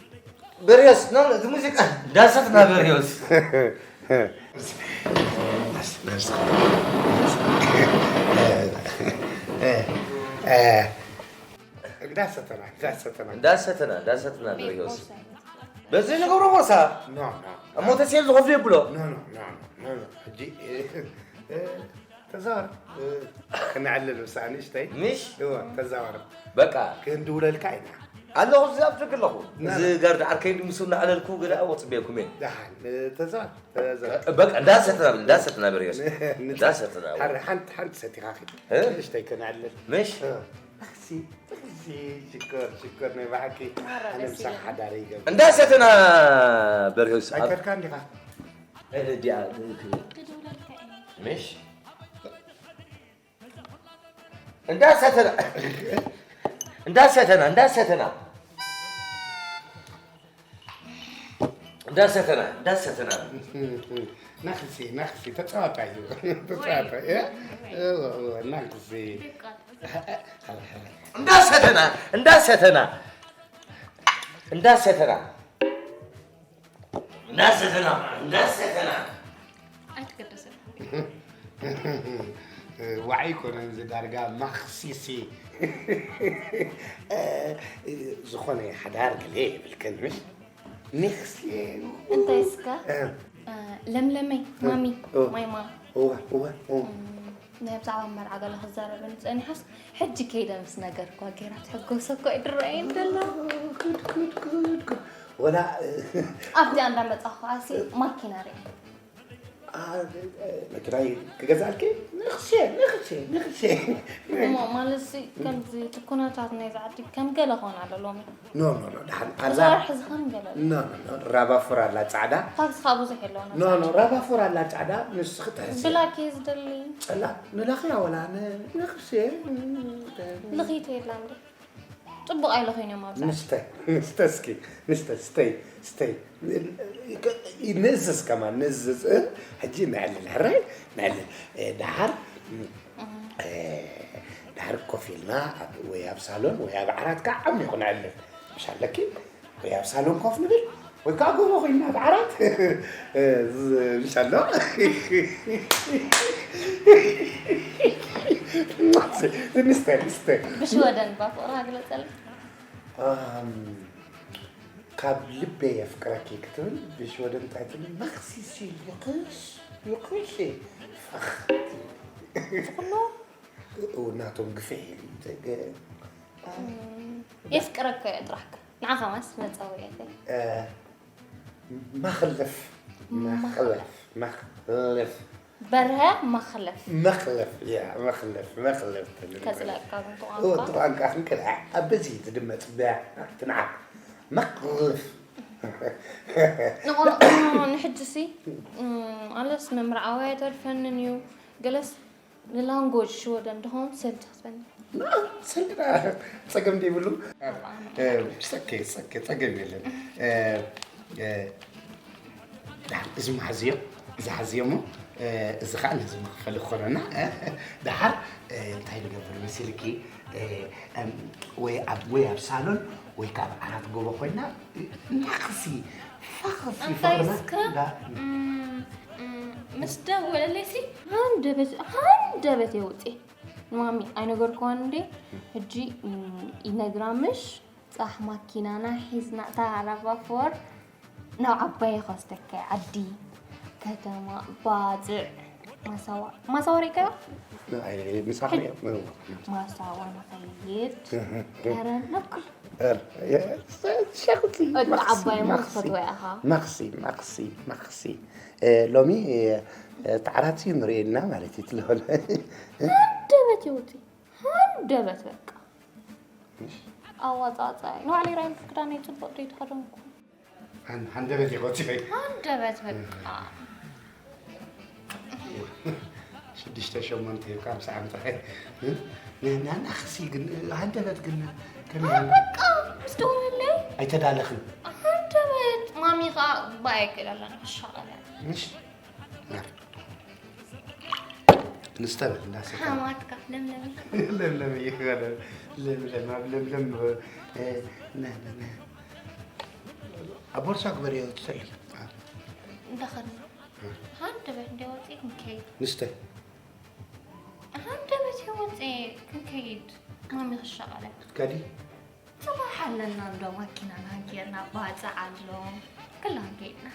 ብርዮስ ኖ እቲ ሙዚቃ እንዳሰትና ብርዮስ እንዳሰተና እንዳሰተና እንዳሰተና እንዳሰተና ብርዮስ በዚ ንገብሮ ቦርሳ ኖ ኖ እሞ ተስየል ዝኸፍሉ የብሎ ኖ ኖ ኖ ኖ ኖ ሕጂ ተዛወር ክነዕልል ምሳኣ ንእሽተይ ምሽ እወ ተዛወር በቃ ክንድውለልካ ኢና ኣለኹ እዚ ኣብ ትክክል ኣለኹ እዚ ጋርድ ዓርከይ ምስ እናዕለልኩ ገለ ወፅቤኩም እየ ደሓን ተዛወር ተዛወር በቃ እንዳሰትና እንዳሰትና ብርዮስ እንዳሰትና ሓንቲ ሓንቲ ሰቲኻ ንእሽተይ ክነዕልል ምሽ እኽሲ እኽሲ ሽኮር ሽኮር ናይ ብሓቂ ኣነ ምሳኻ ሓዳረ ይገብር እንዳሰተና በርዮስ ኣይከድካ እንዲኻ ምሽ እንዳሰተና እንዳሰተና እንዳሰተና እንዳሰተና እንዳሰተና ናክሲ ናክሲ ተፃዋታ እዩ ተፃዋታ ናክሲ እንዳሰተና እንዳሰተና እንዳሰተና እንዳሰተና እንዳሰተና ኣይትገደሰ ዋዒ ኮነ እዚ ዳርጋ ማክሲሲ ዝኾነ ሓዳር ገለ የብልክን ምሽ ንክሲ እንታይ እስከ ለምለመይ ማሚ ኦ። ማይማ እወ እወ እወ ናይ ብዛዕባ መርዓ ገለ ክዛረበኒ ፀኒሓስ ሕጂ ከይደ ምስ ነገርኳ ገይራ ትሕጎሰ እኮ ይድረአየን ደላ ጉድ ጉድ ጉድ ጉድ ወላ ኣብዚኣ እንዳመፃኹ ዓሲ ማኪና ርአ መኪናይ ክገዛልኪ ንክሴ ንክሴ ንክሴ እሞ ማለት ሲ ከምዚ እቲ ኩነታት ናይ ዝዓዲ ከም ገለ ክኾን ኣሎ ሎሚ ኖ ኖ ኖ ደሓን እዚ ኣዛ ወርሒ እዚ ከም ገለ ኣሎ ኖ ኖ ኖ ራባፉር ኣላ ጻዕዳ ታክሲ ካብ ብዙሕ የለውና ኖ ኖ ራባፉር ኣላ ጻዕዳ ንስኺ ትሕሲ ብላክ እዩ ዝደሊ ጸላ ንላኽያ ወላ ን- ንክሴ ልኺቶ የላ እንዲ ፅቡቕ ኣይለኺን እዮም ኣብዛ ንስተ ንስተ እስኪ ንስተ ስተይ ስተይ ንእዝዝ ከማን ንእዝዝ እ? ሕጂ ነዕልል ሕራይ ነዕልል እ፣ ደሓር እ፣ ደሓር ኮፍ ኢልና ኣብ- ወይ ኣብ ሳሎን ወይ ኣብ ዓራት ከዓ ዓሚኹ ነዕልል ምሽ ኣለኪ ወይ ኣብ ሳሎን ኮፍ ንብል ወይ ከዓ ጎቦ ኮይና ኣብ ዓራት እ፣ ዝ- ምሽ ኣሎ ንስተ ንስተ ብሽወደን ባ ፍቕርኻ ግለፀልና ኣም፣ ካብ ልበ የፍቅረኪ ክትብል ብሽወደን እንታይ ትብል? ማኽሲሲ ዩክስ ዩክስ ፋኽ ትብል። ትኽኖ እው ናቶም ግፍሕ ኢሉ ተገ የፍቅረካ እየ ጥራሕካ ንዓኻ ማስ መፃወያተይ መኽለፍ መኽለፍ መኽለፍ በርሀ መኽለፍ መኽለፍ ያ መኽለፍ መኽለፍ ትብል ከፅለካ እው እቲ ቋንቋ ክንቅልዓ ኣብ በዚ ትድመፅ ብያ ትንዓቅ መኽለፍ ንቆምቆ ንሕጂ ሲ ኣለስ መምርዓዊ ኣይተርፈንን እዩ ገለስ ንላንጎጅ ሽወደን ድኾን ሰልቲ ክትበኒ ሰልቲ ጸገም ዘይብሉ ጸገም የለን። እዚ መሓዝዮ እዚ ሓዝዮ ሞ እዚ ከዓ ነዚ መኽፈሊ ክኾነና ደሓር እንታይ ንገብር መሲልኪ ወይ ኣብ ወይ ኣብ ሳሎን ወይ ከዓ ኣብ ዓራት ጎቦ ኮይና ናኽሲ ፋኽሲ እንታይ እስከ ምስ ደወለለይሲ ሃንደበት ሃንደበት የውፅእ ንማሚ ኣይነገርክዋን እንዴ ሕጂ ይነግራ ምሽ ፃሕ ማኪናና ሒዝና እታ ዓረባ ፎር ናብ ዓባይ ከወስደካ ዓዲ ከተማ ባፅዕ ማሳዋ ማሳዋ ሪእካዮ ምሳሕ ማሳዋ ንኸይድ ረ ነኩል ሸቕቲ እታ ዓባይ ሞ ዝፈትዋ ኢኻ ማክሲ ማክሲ ማክሲ ሎሚ ተዓራፂ ንርእየና ማለት እዩ ትለሆነ ሃንደበት ይውፂ ሃንደበት በቃ ኣዋፃፃይ ንባዕለይ ራይ ክዳነይ ፅቡቅ ዘይተኸደንኩ ሃንደበት ይቆፂ ሃንደበት በቃ ሽዱሽተ ሸሞንተ ሂብካ ምስ ዓምፀ ናናክሲ ግን ሃንደበት ግን ከመይ በቃ ምስ ደወለለይ ኣይተዳለኽን ሃንደበት ማሚ ከዓ ባየ ክእል ኣለና ክሻቐለ ምሽ ንስተበል እንዳሰ ሓማትካ ለምለሚ ለምለም ይበለ ለምለም ኣብ ለምለም ኣብ ቦርሳ ግበርዮ ትሰሊ እንዳኸድና ሃንደበት እንደ ወፂ ክንከይድ ንስተ ሃንደበት ወፂ ክንከይድ ማሚ ክሻቐለ ክትከዲ ፅባሕ ኣለና እንዶ ማኪናና ጌርና ባፅዕ ኣሎ ክላን ከይድና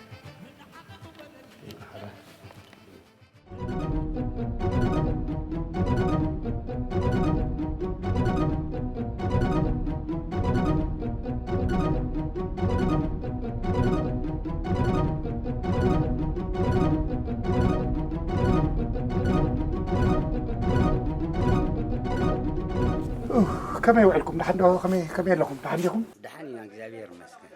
ከመይ ውዕልኩም? ደሓን ዶ? ከመይ ከመይ ኣለኹም? ደሓን ዲኹም? ደሓን ኢና እግዚኣብሔር ይመስገን።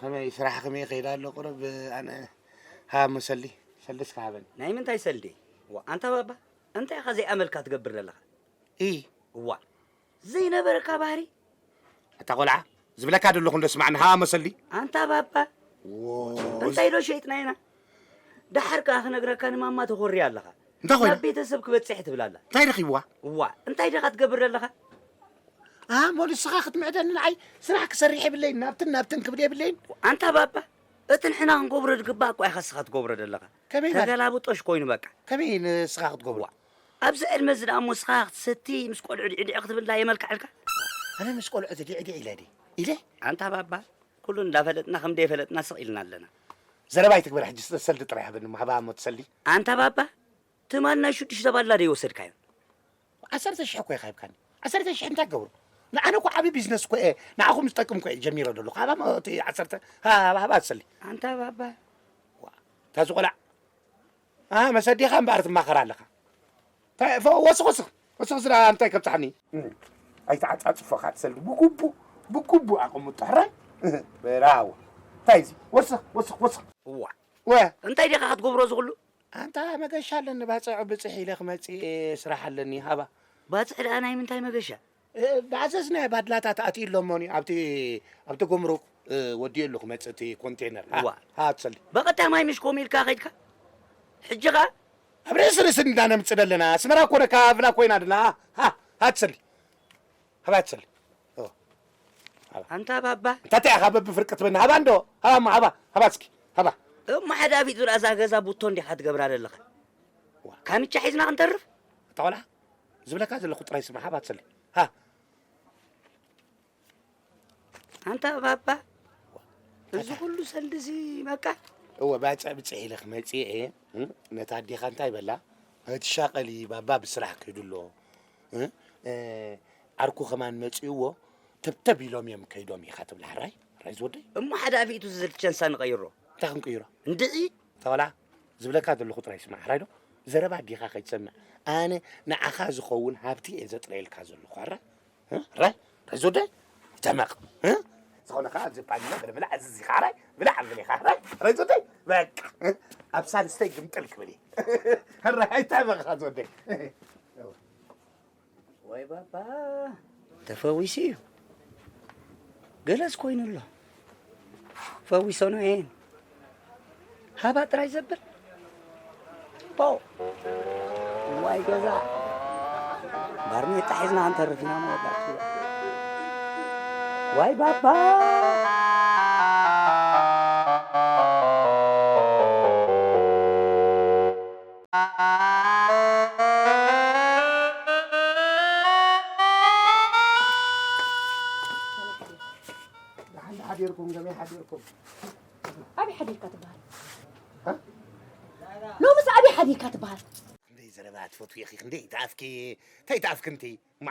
ከመይ ስራሕ ከመይ ይኸይድ ኣሎ? ቁሩብ ኣነ ሃ መሰሊ ሰልዲ እስከ ሃበኒ። ናይ ምንታይ ሰልዲ? ዋ ኣንታ ባባ እንታይ ኢኻ ዘይኣመልካ ትገብር ዘለኻ? ኢ እዋ ዘይነበረካ ባህሪ ኣታ ቆልዓ ዝብለካ ደለኹ እንዶ ስማዕኒ ሃ መሰሊ። ኣንታ ባባ እንታይ ዶ ሸይጥና ኢና? ደሓር ከኣ ክነግረካ ንማማ ተኾርያ ኣለኻ። እንታይ ኮይና? ናብ ቤተሰብ ክበጽሕ ትብል ኣላ። እንታይ ረኺብዋ? እዋ እንታይ ዲኻ ትገብር ዘለኻ? ኣሞ ንስኻ ክትምዕደኒ ንዓይ ስራሕ ክሰርሕ የብለይን ናብትን ናብትን ክብል የብለይን። ኣንታ ባባ እቲ ንሕና ክንገብሮ ዝግባእ እኳ ኢኻ ንስኻ ትገብሮ ዘለኻ። ከመይ ማለት? ተገላብጦሽ ኮይኑ በቃ። ከመይ ንስኻ ክትገብሮ? ኣብዚ ዕድመ እዚ ደኣ እሞ ንስኻ ክትሰቲ ምስ ቆልዑ ድዕድዕ ክትብል ደኣ የመልክዐልካ? ኣነ ምስ ቆልዑ ድዕድዕ ኢለ ድየ ኢለ? ኣንታ ባባ ኩሉ እንዳፈለጥና ከም ደይፈለጥና ስቕ ኢልና ኣለና። ዘረባ ኣይትግበር ሕጂ ሰልዲ ጥራይ ሃበኒ እሞ ሃባ እሞ ትሰሊ። ኣንታ ባባ ትማል ናይ ሽዱሽተ ባላ ዶ ይወሰድካዮ? ዓሰርተ ሽሕ እኮ ኢኻ ሂብካኒ። ዓሰርተ ሽሕ እንታይ ክገብሮ? ንዓነ እኮ ዓቢ ቢዝነስ እኮ እየ ንዓኹም ዝጠቅም እኮ እየ ጀሚረ ዘለኹ። ሃባ እሞ እቲ ዓሰርተ ሃባ ሃባ ትሰሊ። ኣንታ ባባ እታ ዝቆልዓ መሰዲኻ እምበኣር ትማኸር ኣለኻ። ወስኽ ወስኽ ወስኽ ዝዳ እንታይ ከብፅሓኒ ኣይተዓፃፅፎ ካትሰል ብጉቡ ብጉቡ ኣቐሙጦ ሕራይ በራዎ እንታይ እዚ ወስኽ ወስኽ ወስኽ እዋ ወ እንታይ ዲኻ ክትገብሮ ዝኽሉ ኣንታ መገሻ ኣለኒ ባፅዕ ብፅሕ ኢለ ክመፅእ ስራሕ ኣለኒ ሃባ ባፅዕ ደኣ ናይ ምንታይ መገሻ ብዓዘዝ ናይ ባድላታት ኣትዩ ኣሎ እሞኒ ኣብቲ ኣብቲ ጉምሩክ ወዲኡ ኣለኹ መፅእ እቲ ኮንቴነር እዋ ሃ ትሰሊ በቐዳማይ ምሽ ኮም ኢልካ ከይድካ ሕጂ ኸ ኣብ ርእሲ ርእሲ እንዳ ነምፅእ ዘለና ኣስመራ እኮ ነካፍላ ኮይና ድና ሃ ሃ ትሰሊ ሃባ ትሰሊ ኣንታ ባባ እንታይ ኢኻ በቢ ፍርቂ ትበኒ ሃባ እንዶ ሃባ እሞ ሃባ ሃባ እስኪ ሃባ እሞ ሓደ ኣፊት ዝርኣ እዛ ገዛ ቡቶ እንዲኻ ትገብራ ዘለኻ ካምቻ ሒዝና ክንተርፍ እታ ቆልዓ ዝብለካ ዘለኹ ጥራይ ስማ ሃባ ትሰሊ ሃ ኣንታ ባባ እዚ ኩሉ ሰልዲ እዚ በቃ? እወ፣ ባጽዕ ብጽሕ ኢለ ክመጽእ እየ። እ? ነታ ኣዴኻ እንታይ በላ? ኣይትሻቐሊ፣ ባባ ብስራሕ ከይዱ ኣሎ። እ? እ፣ ዓርኩ ከማን መጺእዎ፣ ተብተብ ኢሎም እዮም ከይዶም ኢኻ ትብላ፣ ሕራይ? ሕራይ ዝወደይ? እሞ ሓደ ኣፊቱ ዝዝል ቸንሳ ንቐይሮ። እንታይ ክንቅይሮ? እንድዒ? ተወላ፣ ዝብለካ ዘለኹ ጥራይ ስማዕ፣ ሕራይ ዶ? ዘረባ ኣዴኻ ከይትሰምዕ። ኣነ ንዓኻ ዝኸውን ሃብቲ እየ ዘጥረየልካ ዘለኹ፣ ሕራይ? እ? ራይ፣ ራይ ዞደ፣ ይተመቕ። እ? ዝኾነ ከዓ ኣብዚ ፓኒኖ ገለ ብላዕ፣ እዚ፣ እዚ ከዓ ራይ፣ ብላዕ፣ ኣብዚ ሌኻ፣ ራይ፣ ራይ ዞደ፣ በቃ። እ? ኣብ ሳልስተይ ግምጥል ክብል እየ። ራይ፣ ኣይተመቕኻ ዞደ። ወይ ባባ፣ ተፈዊሱ እዩ። ገለስ ኮይኑ ኣሎ። ፈዊሶ ነው ይሄን። ሃባ ጥራይ ዘብል። ፖው። ዋይ ገዛ። ባርኔጣ ሒዝና ክንተርፍ ኢና መወዳእቱ። ዋይ ባባ። ደሓን ሓዲርኩም፣ ከመይ ሓዲርኩም? ኣበይ ሓዲርካ ትበሃል? እ? ሎምስ ኣበይ ሓዲርካ ትበሃል? ክንደይ ዘረባ ትፈትዊ ኢኺ፣ ክንደይ ተኣፍኪ፣ እንታይ ተኣፍኪ እንቲ? ማ?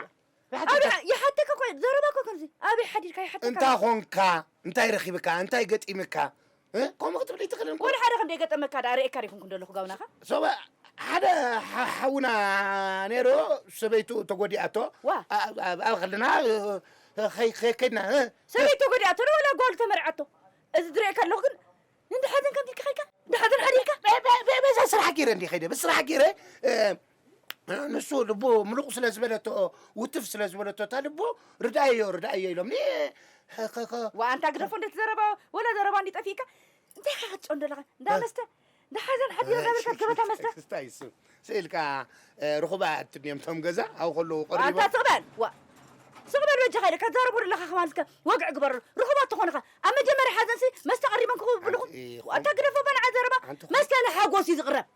ኣበይ ሓ-፣ ይሓተካ እኮ፣ ዘረባ እኮ ከምዚ። ኣበይ ሓዲርካ ይሓተካ? እንታይ ኾንካ? እንታይ ረኺብካ? እንታይ ገጢምካ? እ? ከምኡ ክትብል ኣይትኽእልን እኮ። ወላ ሓደ ክንደይ ገጠመካ ደኣ ርእየካ ዲኹም ክንደለኹ ጋብናኻ? ሰበ-፣ ሓደ ሓ-፣ ሓውና ነይሩ፣ ሰበይቱ ተጎዲኣቶ። ዋ። ኣ-፣ ኣ-፣ ኣብ ከለና፣ እ፣ ኸይ-፣ ኸይ-፣ ከይድና፣ እ? ሰበይቱ ተጎዲኣቶ ዶ ወላ ጓሉ ተመርዓቶ? እዚ ዝርእየካ ኣለኹ ግን፣ እንደ ሓዘን ከምዚ ከይካ? እንደ ሓዘን ሓዲርካ? በ-፣ በ-፣ በ-፣ በዛ ስራሕ ገይረ እንዲ ኸይደ፣ በዚ ስራሕ ገይረ፣ እ፣ ንሱ ልቡ ምሉቕ ስለ ዝበለቶ፣ ውትፍ ስለ ዝበለቶ፣ እታ ልቡ፣ "ርዳእዮ፣ ርዳእዮ" ኢሎምኒ፣ ኸ-፣ ኸ-፣ ዋ፣ ኣንታ ግደፎ፣ እንዴት ዘረባ፣ ወላ ዘረባ እንዲ ጠፊእካ? እንታይ ኢኻ ክትጨው እንደለኻ? እንዳ መስተ፣ እንዳ ሓዘን ሓዲረ እ፣ ገበርካ ገበታ መስተ። ክስታይ እሱ። ስኢልካ፣ እ፣ ርኹባት እንድዮም እቶም ገዛ፣ ኣብኡ ከለዉ ቀሪቦም። ኣንታ ስቕ በል፣ ዋ። ስቕ በል በጃኻ ኢለ፣ ከዛረቡ ዘለኻ ከማን እስከ ወግዒ ግበረሉ። ርኹባት ትኾንኻ። ኣብ መጀመርያ ሓዘንሲ መስተ ቀሪቦም ክቕብልኹም። ኣንቲ ዋ፣ ኣንታ ግደፎ፣ በል ንዓ ዘረባ። ኣንቲ መስተ ንሓጎስ እዩ ዝቕረብ።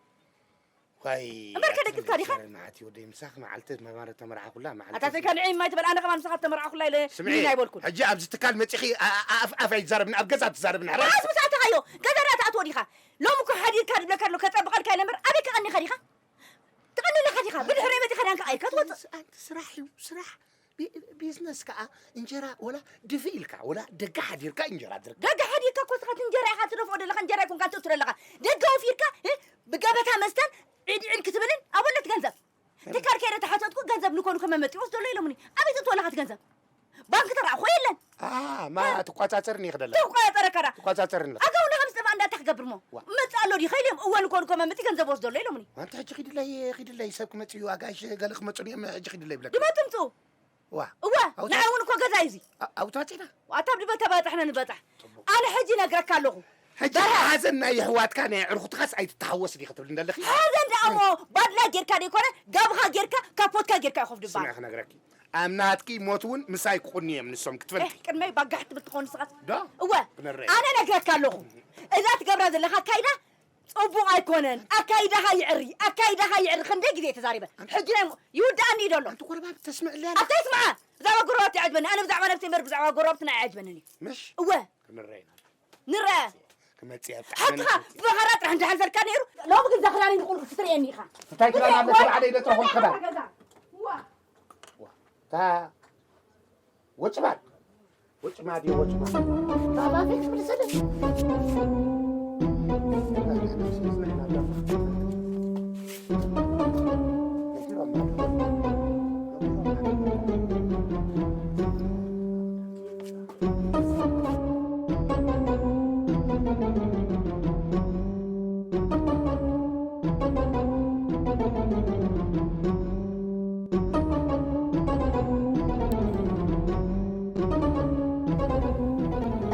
ዋይ፣ እምበር ኣቲ ከደቂስካ ዲኻ? መዓት እዩ ወደይ፣ ምሳኺ መዓልቲ መማረ ተመርዓኹላ፣ መዓልቲ ኣታ ተይካ ንዒ ማይ ትበል፣ ኣነ ከማን ምሳኻ ተመርዓኹላ ኢለ ስምዒ፣ ሚና ኣይበልኩን። ሕጂ ኣብዚ ትካል መጺኺ ኣ-፣ ኣ-፣ ኣፍ፣ ኣፍ ኣይትዛረብኒ፣ ኣብ ገዛ ትዛረብኒ፣ ሕራይ? ኣስ ምስ ኣተኻዮ፣ ገዛ ዳ ትኣትዎ ዲኻ? ሎሚ እኮ ሓዲርካ ድብለካ ኣሎ፣ ከጸብቐልካ ኢለ እምበር፣ ኣበይ ከቐኒኻ ዲኻ? ትቐኒ ኣለኻ ዲኻ? ብድሕሪ መጺኻ ዳንካ ቀይርካ ትወጽእ። ኣንቲ ስራሕ እዩ፣ ስራሕ። ቢ-፣ ቢዝነስ ከኣ እንጀራ ወላ ድፍእ ኢልካ፣ ወላ ደገ ሓዲርካ እንጀራ ትረክብ። ደገ ሓዲርካ እኮ ንስኻ እቲ እንጀራ ኢኻ ትደፍኦ ዘለኻ፣ እንጀራ ኣይኮንካን ትእቱ ዘለኻ። ደገ ወፊርካ፣ እ፣ ብገበታ መስተን ዒድ ዒድ ክትብልን ኣበለት ገንዘብ። ትካል ከይደ ተሓተትኩ፣ ገንዘብ ንኮኑ ከመመጥ ይወስዶ ኣሎ ኢሎምኒ። ኣበይ ትእትዎ ኣለኻ እቲ ገንዘብ? ባንክ ተረኣኹ የለን። ኣ፣ ማ ትቆጻጸርኒ ይኽደላ። ትቆጻጸረካ ዳ? ትቆጻጸርኒ። ኣገው ንኸምስ ጥፋ እንዳታ ክገብር ሞ? ዋ። መጽእ ኣሎ ድዩ? ከይልዮም እወ ንኮኑ ከመመጥ ገንዘብ ወስዶ ኣሎ ኢሎምኒ። ኣንቲ ሕጂ ኺድለይ፣ ኺድለይ ሰብ ክመጽእ እዩ፣ ኣጋይሽ ገለ ክመጹ እዮም፣ ሕጂ ኺድለይ ይብለካ። ድመ ትምጽኡ። ዋ። እወ፣ ኣውታ-፣ ንዓይ እውን እኮ ገዛ እዩ እዚ። ኣ-፣ ኣውታጺና? ኣታ ብድበ ተባጽሕና ንበጻሕ። ጽቡቕ። ኣነ ሕጂ እነግረካ ኣለኹ። ሕጂ በርሀ። ሓዘን ናይ ኣሕዋትካ ናይ ኣዕሩኽትኻስ ኣይትተሃወስ ዲኺ ትብል እንደለኺ? ሓዘን ደኣ እሞ ባድላ ጌርካ ደይኮነ፣ ጋብኻ ጌርካ፣ ካፖትካ ጌርካ እዩ ኮፍ ድባል። ስምዒ ክነግረኪ። ኣብ ናትኪ ሞት እውን ምሳይ ክቑኑ እዮም ንሶም ክትፈልጢ። ኤህ፣ ቅድመይ ባጋሕ ትብል ትኾን ንስኻስ? ዶ? እወ፣ ክንረአ። ኣነ እነግረካ ኣለኹ። እዛ ትገብራ ዘለኻ ኣካይዳ ጽቡቕ ኣይኮነን። ኣካይዳኻ ይዕሪ፣ ኣካይዳኻ ይዕሪ። ክንደይ ግዜ ተዛሪበ። ኣን-፣ ሕጂ ናይ ሞ-፣ ይውድኣኒ እዩ ደሎ። ኣንቲ ጎረባብቲ ተስምዕለያ ኣለኻ። ኣታ ይስምዓ። ብዛዕባ ጎረባብቲ ይዓጅበኒ። ኣነ ብዛዕባ ነብሰይ እምበር ብዛዕባ ጎረባብትና ኣይዓጅበንን እዩ። ምሽ? እወ። ክንረአ ኢና። ንረአ። ክመጽእ እየ። ሓቅኻ ብመኸራ ጥራሕ እንተሓልፈልካ ነይሩ፣ ሎሚ ግን ዘኽራኒ ንቑልቁ ክትርእየኒ ኢኻ። እንታይ ትብላ ኣለኻ? ብዓደይ ዶ ጥራሕ ኮንካ? ገዛ። ዋ። ዋ። እታ ወጭማድ። ወጭማድ እዩ፣ ወጭማድ። ባባ ፊት ብልሰደ።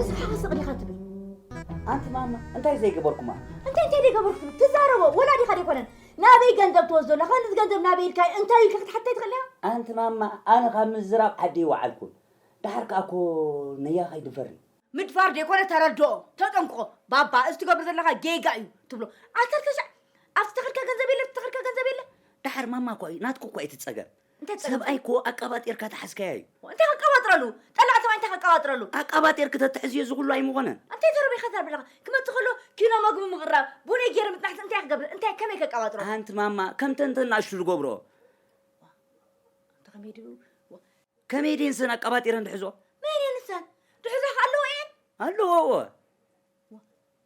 እስኻ ስቕ ዲኻ ትብል? ኣንቲ ማማ፣ እንታይ ዘይገበርኩማ? እንታይ፣ እንታይ ዘይገበርኩ ትብል? ትዛረቦ ወላዲኻ ደይኮነን? ናበይ ገንዘብ ትወስዶ ኣለኻ? ነዚ ገንዘብ ናበይ ኢልካ እንታይ ኢልካ ክትሓተይ ትኽእል ኢኻ? ኣንቲ ማማ፣ ኣነ ካብ ምዝራብ ዓዲ ይወዓልኩን። ደሓር ከኣ እኮ ነያ ከይድፈር እዩ። ምድፋር ደይኮነ ተረድኦ፣ ተጠንቅቖ። ባባ፣ እዚ ትገብሮ ዘለኻ ጌጋ እዩ ትብሎ። ዓሰርተ ሺሕ ኣብቲ ተኸልካ ገንዘብ የለ፣ ኣብቲ ተኸልካ ገንዘብ የለ። ደሓር ማማ እኮ እዩ፣ ናትኩ እኮ እዩ እቲ ጸገም። እንታይ ጸገም? ሰብኣይ እኮ ኣቀባጢርካ ተሓዝካዮ እዩ። እንታይ ከቀባጥረሉ? ጠላዕ ሰብኣይ እንታይ ከቀባጥረሉ? ኣቀባጢርክ ተትሕዝዮ እዚ ኩሉ ኣይምኾነን። እንታይ ተረቢኻ ተርብለኻ? ክመጽእ ከሎ ኪሎ መግቢ ምቕራብ፣ ቡነይ ገይረ ምጽናሕስ እንታይ ክገብር? እንታይ ከመይ ከቀባጥሮ? ኣንቲ ማማ፣ ከምተን ተን ንኣሽቱ ዝገብርኦ። ዋ፣ እንተ ከመይ ድዩ? ዋ። ከመይ ድየን ሰን ኣቀባጢረን ድሕዞ? መን እየን ንሰን? ድሕዞ ከ ኣለዎ እየን? ኣለዎ፣ እወ።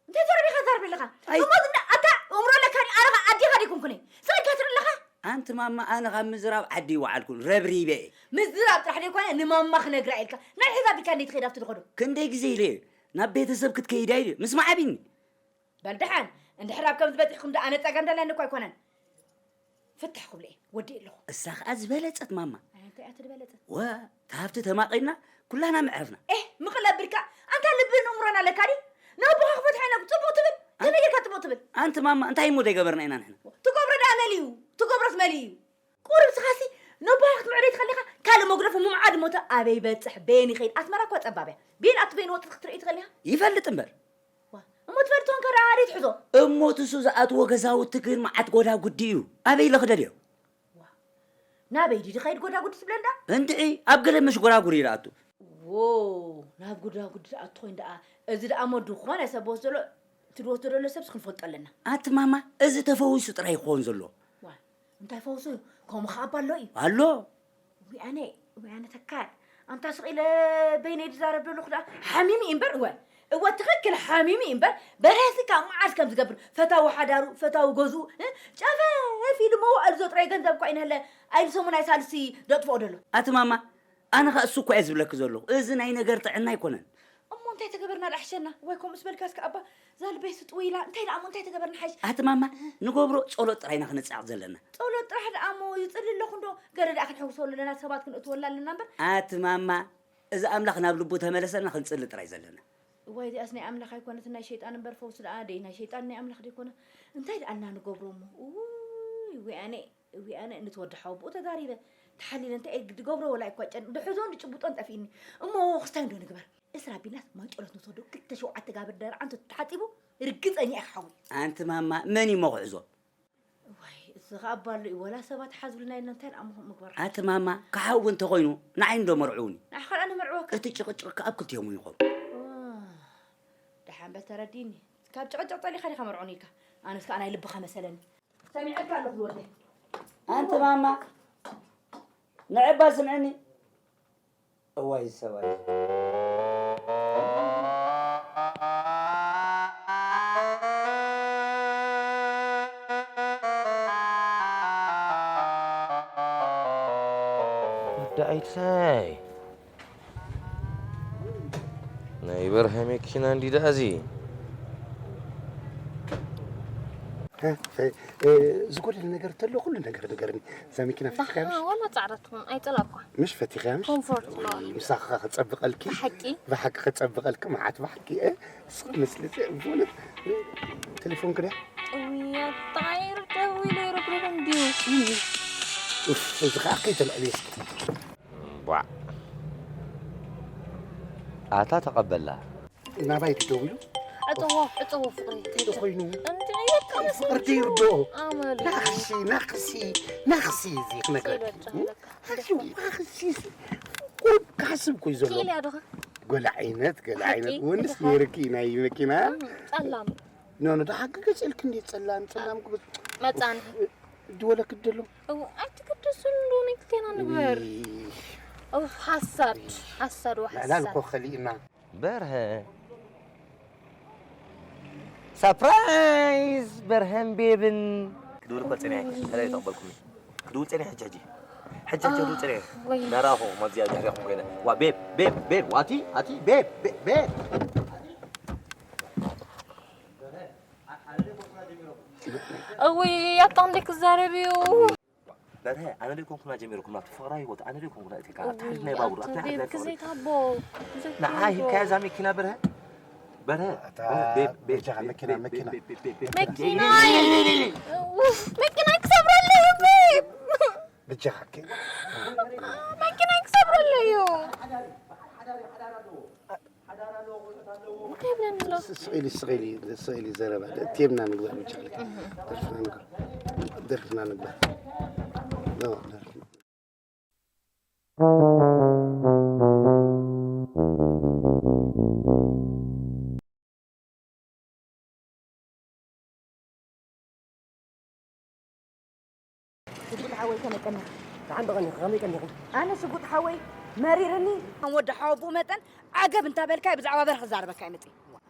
እንታይ ተረቢኻ ትዛረብ ኣለኻ? ኣይ። እሞ እንዳ-፣ ኣታ እምሮ ኣለካ ድዩ? ኣነ ኸ ኣዴኻ ደይኮንኩን እየ። ስቕ ኢልካ ትርኢ ኣለኻ? ኣንቲ ማማ፣ ኣነ ካብ ምዝራብ ዓዲ ይወዓልኩን፣ ረብሪበ እየ። ምዝራብ ጥራሕ ደይኮነ፣ ንማማ ክነግራ ኢልካ። ናይ ሕዛብ ኢልካ እንዴ ትኸይድ ኣብቲ ድኸዶ? ክንደይ ግዜ ኢለ እየ፣ ናብ ቤተሰብ ክትከይድ እያ ኢለ፣ ምስማዕ ኣቢኒ። በል ደሓን፣ እንድሕር ኣብ ከምዚ በጺሕኩም ደኣ ኣነ ጸገም ደለኒ እኮ ኣይኮነን። ፍታሕ ክብሎ እየ፣ ወዲእ ኣለኹ። እሳ ኸኣ ዝበለጸት ማማ። ኣይ፣ እንታይ እያ እቲ ዝበለጸት? ወ፣ እቲ ሃብቲ ተማቒልና ኩላና ምዕረፍና። ኤህ፣ ምቕል ኣቢልካ፣ ኣንታ ልብን እምሮን ኣለካ ድዩ? ነቦኻ ክፈትሖ ኢና፣ ጽቡቕ ትብል? ኣን-፣ ከመይ ጌርካ ጽቡቕ ትብል? ኣንቲ ማማ፣ እንታይ እሞ ዘይገበርና ኢና ንሕና? ትገብሮ ደኣ መሊኡ፣ ትገብሮስ መሊኡ እዩ። ቁሩብ ስኻሲ፣ ነቦኻ ክትምዕዶ ይትኸሊኻ፣ ካልእ መጉደፉ ምምዓድ እሞ፣ ኣበይ ይበጽሕ፣ በየን ይኸይድ? ኣስመራ እኳ ጸባብ እያ። በየን ኣቱ በየን ወጥት ክትርኢ ትኸሊኻ? ይፈልጥ እምበር። ዋ፣ እሞ ትፈልጦ እንከ ደኣ ኣበይ ትሕዞ? እሞ ትሱ ዝኣትዎ ገዛውቲ ግን መዓት ጎዳጉዲ እዩ። ኣበይ ኢለ ክደልዮ? ዋ፣ ናበይ ድዩ ዝኸይድ ጎዳጉዲ ትብለኒ ደኣ? እንድዒ፣ ኣብ ገለ ምሽ ጎራጉር እዩ ዝኣቱ። ዎ፣ ናብ ጎዳጉዲ ዝኣቱ ኮይኑ ደኣ፣ እዚ ደኣ እሞ ዝኾነ ሰብ ዝወስዶ ዘሎ፣ እቲ ዝወስዶ ዘሎ ሰብስ ክንፈልጦ ኣለና። ኣቲ ማማ፣ እዚ ተፈዊሱ ጥራይ ይኸውን ዘሎ። ዋ፣ እንታይ ፈውሱ? ከምኡ ኸኣ እባ ኣሎ እዩ። ኣሎ። ዊኣነ፣ ዊኣነ ተካል። ኣንታ ስቕ ኢለ በይነይ ዝዛረብ ዘለኹ ደኣ ሓሚሙ እዩ እምበር፣ እወ፣ እወ፣ ትኽክል ሓሚሙ እዩ እምበር፣ በርሀሲ ካብ መዓስ ከም ዝገብር፣ ፈታዊ ሓዳሩ፣ ፈታዊ ገዝኡ፣ እ፣ ጨፈፍ ኢሉ መዋዕል ዘጥረዮ ገንዘብ እኳ ይንህለ፣ ኣይሉ ሰሙን ኣይሳልሲ ደጥፍኦ ደሎ። ኣቲ ማማ፣ ኣነ ኸኣ እሱ እኳ እየ ዝብለኪ ዘለኹ። እዚ ናይ ነገር ጥዕና ኣይኮነን። እሞ እንታይ ተገበርና ደኣ ሕሸና? ወይ ከምኡስ በልካስ ከኣ እባ፣ እዛ ልበይስ ጥውይ ኢላ። እንታይ ደኣ እሞ እንታይ ተገበርና ሓይሽ? ኣቲ ማማ፣ ንገብሮ ጸሎት ጥራይ ኢና ክንጽዓቕ ዘለና። ጸሎት ጥራሕ ደኣ እሞ ይጽሊ ኣለኹ እንዶ፣ ገለ ደኣ ክንሕውሰሉ ኣለና፣ ሰባት ክንእትወላ ኣለና እምበር። ኣቲ ማማ፣ እዚ ኣምላኽ ናብ ልቡ ተመለሰልና ክንጽሊ ጥራይ ዘለና። እዋይ፣ እዚኣስ ናይ ኣምላኽ ኣይኮነትን፣ ናይ ሸይጣን እምበር፣ ፈውሲ ደኣ ደይ ናይ ሸይጣን ናይ ኣምላኽ ደይኮነ። እንታይ ደኣ እና ንገብሮ እሞ? ውይ፣ ዊኣነ፣ ዊኣነ፣ ንትወዲ ሓው ብኡ ተዛሪበ፣ ተሓሊለ፣ እንታይ እየ ዝገብሮ ወላ ኣይኳ ጨን-፣ ድሕዞን ድጭብጦን ጠፊእኒ። እሞ ክስታይ እንዶ ንግበር? እስራ ቢናስ ማይ ጨሎት ንትወዶ ክልተ ሸውዓተ ጋብር ደርዓ እንተ ተሓጺቡ፣ ርግጸኛ ኢኻ ሓወይ። ኣንቲ ማማ፣ መን እዩ እሞ ክሕዞ? እዋይ፣ እዚ ኸኣ ባሎ እዩ። ወላ ሰባት ሓዝብልና ኢልና እንታይ ደኣ ምኹ-፣ ምግባር? ኣቲ ማማ፣ ክሓዊ እንተኾይኑ፣ ንዓይ እንዶ መርዕውኒ። ንዓኻ ደኣ ንመርዕወካ። እቲ ጭቕጭቕ ከኣ ኣብ ክልቲኦም ይኸውን። ዋ፣ ደሓን በል ተረዲእኒ። ካብ ጭቕጭቕ ጸሊኻ ዲኻ መርዑኒ ኢልካ? ኣነስ ከኣ ናይ ልብኻ መሰለኒ። ሰሚዐካ ኣለኹ ዝወደይ። ኣንቲ ማማ፣ ንዕባ ስምዕኒ። እዋይ ሰብኣይ። ወዲ ኣይታይ። ናይ በርሀ መኪና እንዲ ደኣ እዚ። እ፣ እ፣ ዝጎደለ ነገር እንተሎ ኩሉ ነገር ንገርኒ። እዛ መኪና ፈቲኻያ ምሽ? ዋላ ጻዕዳ ትኹን፣ ኣይጸላእኳ። ምሽ ፈቲኻያ ምሽ? ኮምፎርት እዋ፣ ኣለዋ። ምሳኻ ከጸብቐልኪ? ብሓቂ? ብሓቂ ከጸብቐልኪ፣ መዓት ብሓቂ፣ እ? ስቕ መስሊ፣ እ፣ ብእውነት፣ እ፣ ቴሌፎንኪ ድያ? እውይ፣ ኣታ ይርደው ኢሉ ይረብረብ እንድዩ። ኡፍ፣ እዚ ኸኣ ከይተልዕልዮ እስኪ። ቧዕ። ኣታ ተቐበላ። ናባይ ድደውሉ? ዕጸዎ፣ ዕጸዎ ፍቕረይ፣ እንታይ ኮይኑ? እንደ የካ ፍቕር ደይርዶ? ኣመሉ። ናኽሲ፣ ናኽሲ፣ ናኽሲ እዚ ክነግረክ። ከይበልዕ ኣለካ። ናኽሲ፣ ናኽሲ፣ ቁሩብ ክሓስብ እኮ እዩ ዘሎ። ክኢል እያ ዶኻ? ጎላ ዓይነት፣ ጎላ ዓይነት። ሓቂ? ወንስ ዶኻ? ነይርኪ ናይ መኪና? እም፣ ጸላም። ኖ፣ ኖ፣ ዶ ሓቂ ገጽ ኢልክ እንዴ ጸላም፣ ጸላም ክብል። መጻንሒ። ድወለክ ደሎ? እው፣ ኣይትገደስሉ፣ ናይ ክልቴና ንግበር። እይ። እው፣ ሓሳድ፣ ሓሳድ ወሓሳድ። ዕላል እኮ ከሊእና። በርሀ። ሳፕራይዝ! በርሀን ቤብን። ክድውል እኮ ጸኒሐ፣ ተለይ ተቐበልኩኒ። ክድውል ጸኒሐ፣ ሕጂ፣ ሕጂ። ሕጂ፣ ሕጂ ክድውል ጸኒሐ። ወይ። ናራኹ፣ መግዚኣ ድሕሪኹም ኮይነ። ዋ፣ ቤብ፣ ቤብ፣ ቤብ፣ ዋቲ፣ ኣቲ፣ ቤብ፣ ቤብ፣ ቤብ። እውይ፣ ኣታ እንዴ ክዛረብ እዩ? በርሀ፣ ኣነ ደይኮንኩና ጀሚርኩም ናብቲ ፍቕራዊ ህይወት፣ ኣነ ደይኮንኩና እቲካ፣ ኣብቲ ሓድሽ ናይ ባቡር፣ ኣብቲ ናይ ሓድሽ ናይ ፍቕሪ። ዘይታቦ፣ ዘይታቦ። ንዓይ ሂብካያ እዛ መኪና በርሀ? በርሀ፣ ኣታ በርሀ፣ ቤብ፣ ቤብ፣ በጃኻ ቤብ፣ መኪና፣ ቤብ፣ መኪና። ቤብ፣ ቤብ፣ ቤብ፣ መኪና። መኪና ክሰብረለይ እዩ፣ ቤብ። በጃኻ፣ መኪና ክሰብረለይ እዩ። እንታይ ይብለኒ ኣሎ? ስ-፣ ስቕ ኢሊ፣ ስቕ ኢሊ፣ ስቕ ኢሊ ዘረባ። እትየምና ንግበር መቻል። እህ። ደርፍና ንግበር። ደርፍና ንግበር። ኖ፣ ደርፍና። ደሓን ዶ ቀኒኺ? ከመይ ቀኒኺ? ኣነ ሽጉጥ ሓወይ መሪርኒ። ከም ወዲ ሓወቦኡ መጠን ዓገብ እንታበልካዮ ብዛዕባ በርሀ ክዛረበካ እየ መፂእ።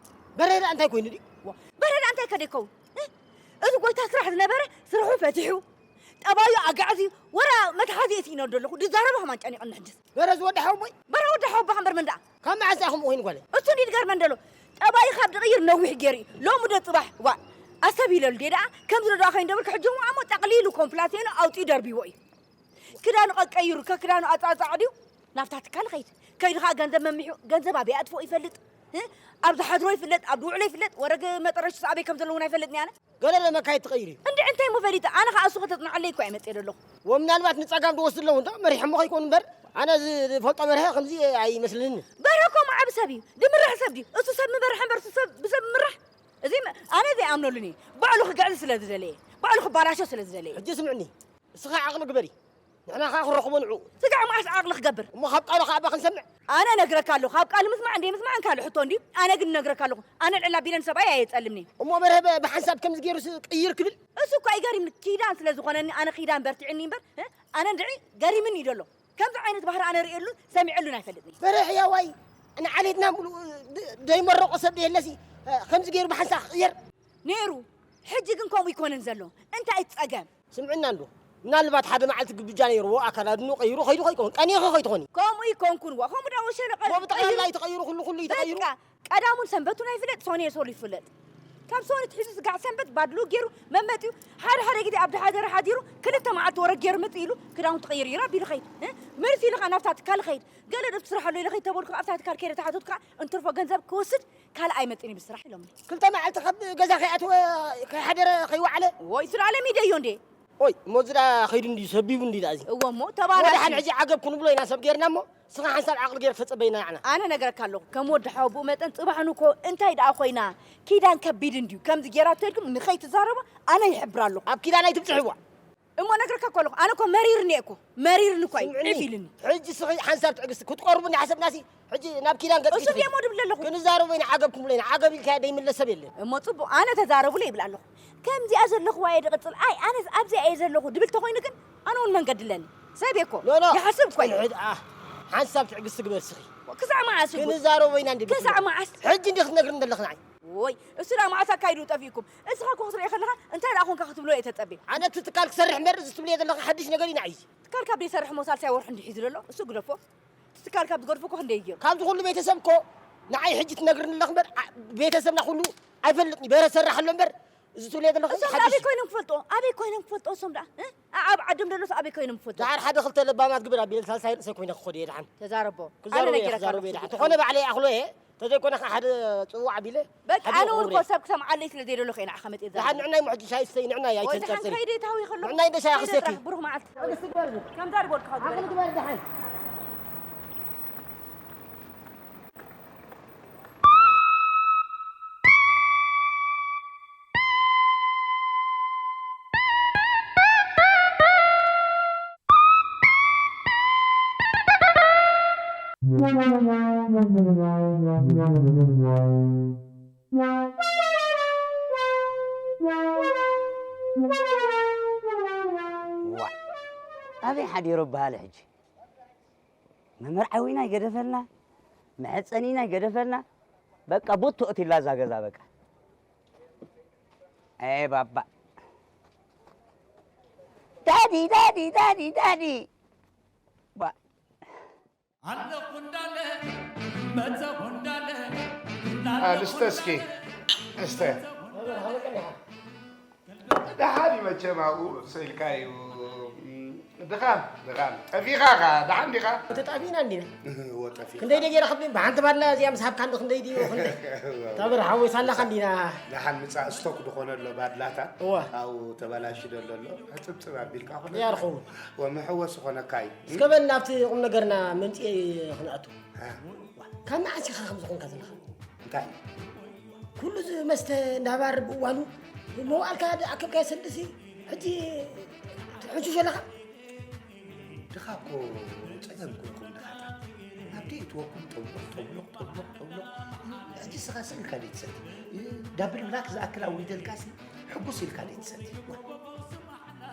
በርሀ ደኣ እንታይ ኮይኑ ድዩ? ዋ፣ በርሀ ደኣ እንታይ ከ ደይከውን? እ? እዚ ጎይታ ስራሕ ዝነበረ ስርሑ ፈቲሑ፣ ጠባዩ ኣጋዕዝዩ፣ ወራ መትሓዚ እየ ስኢነ ዘለኹ። ዝዛረቦ ከማን ጨኒቐኒ ሕጅስ። በርሀ ዝወዲ ሓወቦይ? በርሀ ወዲ ሓወቦኻ እምበር መን ደኣ? ካብ መዓስ ደኣ ከምኡ ኮይኑ ጓለይ? እሱ እንዲ ዝገርመን ዘሎ። ጠባዩ ካብ ዝቕይር ነዊሕ ገይሩ እዩ። ሎሚ ዶ ጽባሕ፣ ዋእ፣ ኣሰብ ኢለሉ ድየ ደኣ? ከምዚ ዶ ደኣ ከይንደብር ክሕጂ እሞ ኣሞ ጠቕሊሉ ኮምፕላሴኑ ኣውጺኡ ደርቢዎ እዩ። ክዳኑ ቀቀይሩ፣ ከክዳኑ ኣጻጻዕ ድዩ? ናብታ ትካል ኸይድ። ከይዱ ኸኣ ገንዘብ መሚሑ፣ ገንዘብ ኣበይ ኣጥፍኦ ይፈልጥ? እ? ኣብ ዝሓድሮ ይፍለጥ፣ ኣብ ዝውዕሎ ይፍለጥ፣ ወረገ መጠረሽቱ ኣበይ ከም ዘሎ እውን ኣይፈልጥን እየ ኣነ። ገለ ዶ መካይድ ትቐይር እዩ? እንድዒ እንታይ እሞ ፈሊጠ? ኣነ ኸኣ እሱ ከተጽንዓለይ እኮ እየ መጽየ ዘለኹ። ወምናልባት ንጸጋም ዝወስድ ኣለዉ እንዶ መሪሖሞ ኸይኮኑ እምበር፣ ኣነ ዝ-፣ ዝፈልጦ በርሀ ከምዚ ኣይመስልኒ። በርሀ እኮ መዓቢ ሰብ እዩ። ዝምራሕ ሰብ ድዩ? እሱ ሰብ ምበርሐ እምበር እሱ ሰብ ብሰብ ምራሕ? እዚ መ-፣ ኣነ ዘይኣምነሉን እየ። ባዕሉ ክግዕዝ ስለ ዝደለየ፣ ባዕሉ ክባላሾ ስለ ዝደለየ። ሕጂ ስምዕኒ፣ እስኻ ዓቕሊ ግበሪ። ንሕና ኸኣ ክንረኽቦ ንዕኡ። ስጋዕ መዓስ ዓቕሊ ክገብር? እሞ ካብ ቃሉ ኸኣ እባ ክንሰምዕ። ኣነ እነግረካ ኣለኹ፣ ካብ ቃሉ ምስማዕ እንደ ምስማዕን ካልእ ሕቶ እንድዩ። ኣነ ግን እነግረካ ኣለኹ፣ ኣነ ልዕል ኣቢለ ንሰብኣይ ኣየጸልምኒ። እሞ በርሀ ብ-፣ ብሓንሳብ ከምዚ ገይሩስ ቅይር ክብል? እሱ እኳ እዩ ገሪምኒ፣ ኪዳን ስለ ዝኾነኒ፣ ኣነ ኪዳን በርቲዕኒ እምበር፣ እ? ኣነ እንድዒ ገሪምኒ እዩ ዘሎ። ከምዚ ዓይነት ባህሪ ኣነ ርእየሉን ሰሚዐሉን ኣይፈልጥን እየ። በርሀ ሕያዋይ፣ ንዓሌትና ምሉእ ድ-፣ ደይመረቖ ሰብ ደየለሲ፣ እ፣ ከምዚ ገይሩ ብሓንሳብ ክቕየር? ነይሩ፣ ሕጂ ግን ከምኡ ኣይኮነን ዘሎ። እንታይ እቲ ጸገም? ስምዕና እንዶ፣ ምናልባት ሓደ መዓልቲ ግብጃ ነይርዎ፣ ኣካዳድንኡ ቀይሩ ከይዱ ከይኮን፣ ቀኒኺ ከይትኾኒ። ከምኡ ኣይኮንኩን፣ ዋ፣ ከምኡ ዳ ወሸነ ቀ-፣ እሞ ብጠቕላላ እዩ ተቐይሩ። እሞ ብጠቕላላ እዩ ተቐይሩ ኩሉ፣ ኩሉ እዩ ተቐይሩ። በቃ፣ ቀዳሙን ሰንበቱን ኣይፍለጥ፣ ሰኖ የሶል ይፍለጥ። ካብ ሰኖ ትሒዙ ስጋዕ ሰንበት ባድሉ ገይሩ መመጢኡ፣ ሓደ ሓደ ግዜ ኣብ ድሓደረ ሓዲሩ፣ ክልተ መዓልቲ ወረድ ገይሩ ምጽእ ኢሉ፣ ክዳውንቱ ቀይሩ ይራ ቢሉ ኸይድ። እ? ምርስ ኢሉ ኸኣ ናብታ ትካል ኸይድ። ገለ ዶ ትስርሓሉ ኢለ ከይተበልኩ ኣብታ ትካል ከይደ ተሓተትኩ ኸኣ፣ እንትርፎ ገንዘብ ክወስድ ካልእ ኣይመጽእን እዩ ብስራሕ ኢሎምኒ። ክልተ መዓልቲ ካብ ገዛ ከይኣተወ፣ ከይሓደረ፣ ከይወዓለ? ወይ፣ ስለ ዓለም ይደዮ እንዴ? ኦይ፣ እሞ እዚ ደኣ ኸይዱ እንድዩ፣ ሰቢቡ እንድዩ ደኣ እዚ። እወ እሞ፣ ተባላሽ ወደሓን እዩ። ሕጂ ዓገብ ክንብሎ ኢና ሰብ ጌርና እሞ፣ ስኻ ሓንሳብ ዓቕሊ ጌርክ ተጸበይና ንዓና። ኣነ ነግረካ ኣለኹ፣ ከም ወዲ ሓወቦኡ መጠን ጽባሕ ንኮ እንታይ ደኣ ኮይና፣ ኪዳን ከቢድ እንድዩ፣ ከምዚ ጌራቶ ኢልኩም ንኸይትዛረቡ ኣነ ይሕብር ኣለኹ። ኣብ ኪዳን ኣይትብጽሕዋ። እሞ ነግረካ እኮ ኣለኹ፣ ኣነ እኮ መሪርኒ እየ እኮ፣ መሪርኒ እኮ እዩ፣ ስምዕኒ፣ ዒፍ ኢልኒ። ሕጂ ስኺ ሓንሳብ ትዕግስቲ ክትቀርቡ እንዳሓሰብናሲ፣ ሕጂ ናብ ኪዳን ገጽ እሱ ኢልኪ። ድየ እሞ ድብል ኣለኹ። ክንዛረቦ ኢና፣ ዓገብ ክንብሎ ኢና፣ ዓገብ ኢልካዮ ደይምለስ ሰብ የለን። እሞ ጽቡቕ፣ ኣነ ተዛረቡለይ ይብል ኣለኹ። ከምዚኣ ዘለኹዋ እየ ድቕጽል፣ ኣይ፣ ኣነስ ኣብዚኣ እየ ዘለኹ ድብል ተኾይኑ ግን፣ ኣነ እውን መንገዲ ኣለኒ። ሰብ እየ እኮ፣ ኖ፣ ኖ። ይሓስብ እኮ እየ። ጽንሒ ደኣ፣ ሓንሳብ ትዕግስቲ ግበር ስኺ። ክሳዕ መዓስ እሞ? ክንዛረቦ ኢና እንዲ ክሳዕ መዓስ? ሕጂ እንዲ ክትነግርኒ ዘለኺ ንዓይ። ወይ፣ እሱ ደኣ መዓስ ኣካይዱ ጠፊእኩም? እስኻ እኮ ክትሪኦ ከለኻ፣ እንታይ ደኣ ኮንካ ክትብሎ እየ ተጸብየ። ኣነ እቲ ትካል ክሰርሕ እምበር፣ እዚ ትብልዮ ዘለኺ ሓድሽ ነገር እዩ ንዓይ እዚ። ትካል ካብ ዘይሰርሕ እሞ ሳልሳይ ወርሑ እንዲ ሒዙ ዘሎ፣ እሱ ግደፎ። እቲ ትካል ካብ ዝገድፎ እኮ ክንደይ እዩ ገይሩ? ካብዚ ኩሉ ቤተሰብ እኮ ንዓይ ሕጂ ትነግርኒ ኣለኺ እምበር፣ ዓ-፣ ቤተሰብና ኩሉ ኣይፈልጥን እዩ። በረ ዝሰርሕ ኣሎ እምበር፣ እዚ ትብልዮ ዘለኺ እሶም ደኣ ሓድሽ ኣበይ እዩ። ኮይኖም ክፈልጥዎ? ኣበይ ኮይኖም ክፈልጥዎ እሶም ደኣ? እ? ኣ-፣ ኣብ ዓዶም ደሎስ ኣበይ ኮይኖም ክፈልጥዎ? ደሓር ሓደ ክልተ ለባማት ግብር ኣቢለ ሳልሳይ ርእሰይ ኮይነ ክኸዶ እየ ደሓን። ተዛረቦ። ኣነ ክዛረቦ እየ፣ ነጊረካ ክዛረቦ ኣለኹ እየ ደሓን። ሽጉጥ ተኾነ ሓወይ። ባዕለይ ይኣኽሎ እየ። ተዘይኮነ ከዓ ሓደ ጽዋዕ ኣቢለ እሞ ሓደ ኣነ እውን እኮ ቁሪ። ሰብ ክሰምዓለይ ስለ ዘይደለኹ እየ ንዓኻ መጽየ ደሓን ዝዛረብ። ንዕናይ እሞ ሕጂ ሻይ ስተይ፣ ንዕናይ ወይ ደሓን ኣይተንጸርጽሪ። ከይደ ታዊ ከሎ። ንዕናይ እንደ ሻይ ከይደ ክሰቲ። ጥራሕ ብሩኽ መዓልቲ። ትዕግስቲ ግበሪ። ከምዛ ድበልካ ከምዛ ድበልካ። ዋእ፣ ኣበይ ሓዲሩ በሃሊ ሕጂ? መመርዓዊና ይገደፈልና፣ መሕጸኒና ይገደፈልና። በቃ ቡቶ እትላ እዛ ገዛ በቃ። ኣይ ባባ። ዳዲ፣ ዳዲ፣ ዳዲ፣ ዳዲ። ባ- ኣለኹ እንዳለ፣ መጸኹ እንዳለ፣ አ፣ ልስተ እስኪ፣ እስተ። ደሓን እዩ መቸም ኣብኡ ሰኢልካ እዩ። ድኻም፣ ድኻም። ጠፊኻ ኻ፣ ደሓን ዲኻ? ተጣፊእና እንዲና። እህ፣ እወ፣ ጠፊኻ። ክንደይ ደጌራ ከብሊ፣ ብሓንቲ ባድላ እዚኣ ምስ ሃብካ እንዶ ክንደይ ድዩ፣ ክንደይ? እወ፣ እወ። ታበር ሓወይ ሳላኻ እንዲና። ደሓን ምጻእ ስቶክ ዝኾነ ኣሎ ባድላታት። እወ። ኣብኡ ተበላሽዩ ዘሎ ኣሎ። ሕጽብጽብ ኣቢልካ ኩሉ። ያርኹ። ወመሐወሲ ኮነካ እዩ። እስከ በል ናብቲ ቁም ነገርና መምጽኤ ክንኣቱ። እ። ካብ መዓስ ኢኻ ከምዚ ኮንካ ዘለኻ? እንታይ? ኩሉ እዚ መስተ እንዳባር ብእዋኑ መዋእልካ ዝኣከብካዮ ሰልዲ ሲ ሕጂ ትሕንሽሾ ኣለኻ? ድኻ እኮ ጸገም እኮ ኢኹም ድኻታት። ኣብቲ እትወኩም ጠብሎቕ፣ ጠብሎቕ፣ ጠብሎቕ፣ ጠብሎቕ። ሕጂ ስኻ ስኢልካ ደይ ትሰቲ? ዳብል ብላክ ዝኣክል ኣውሪደልካ ሲ ሕጉስ ኢልካ ደይ ትሰቲ?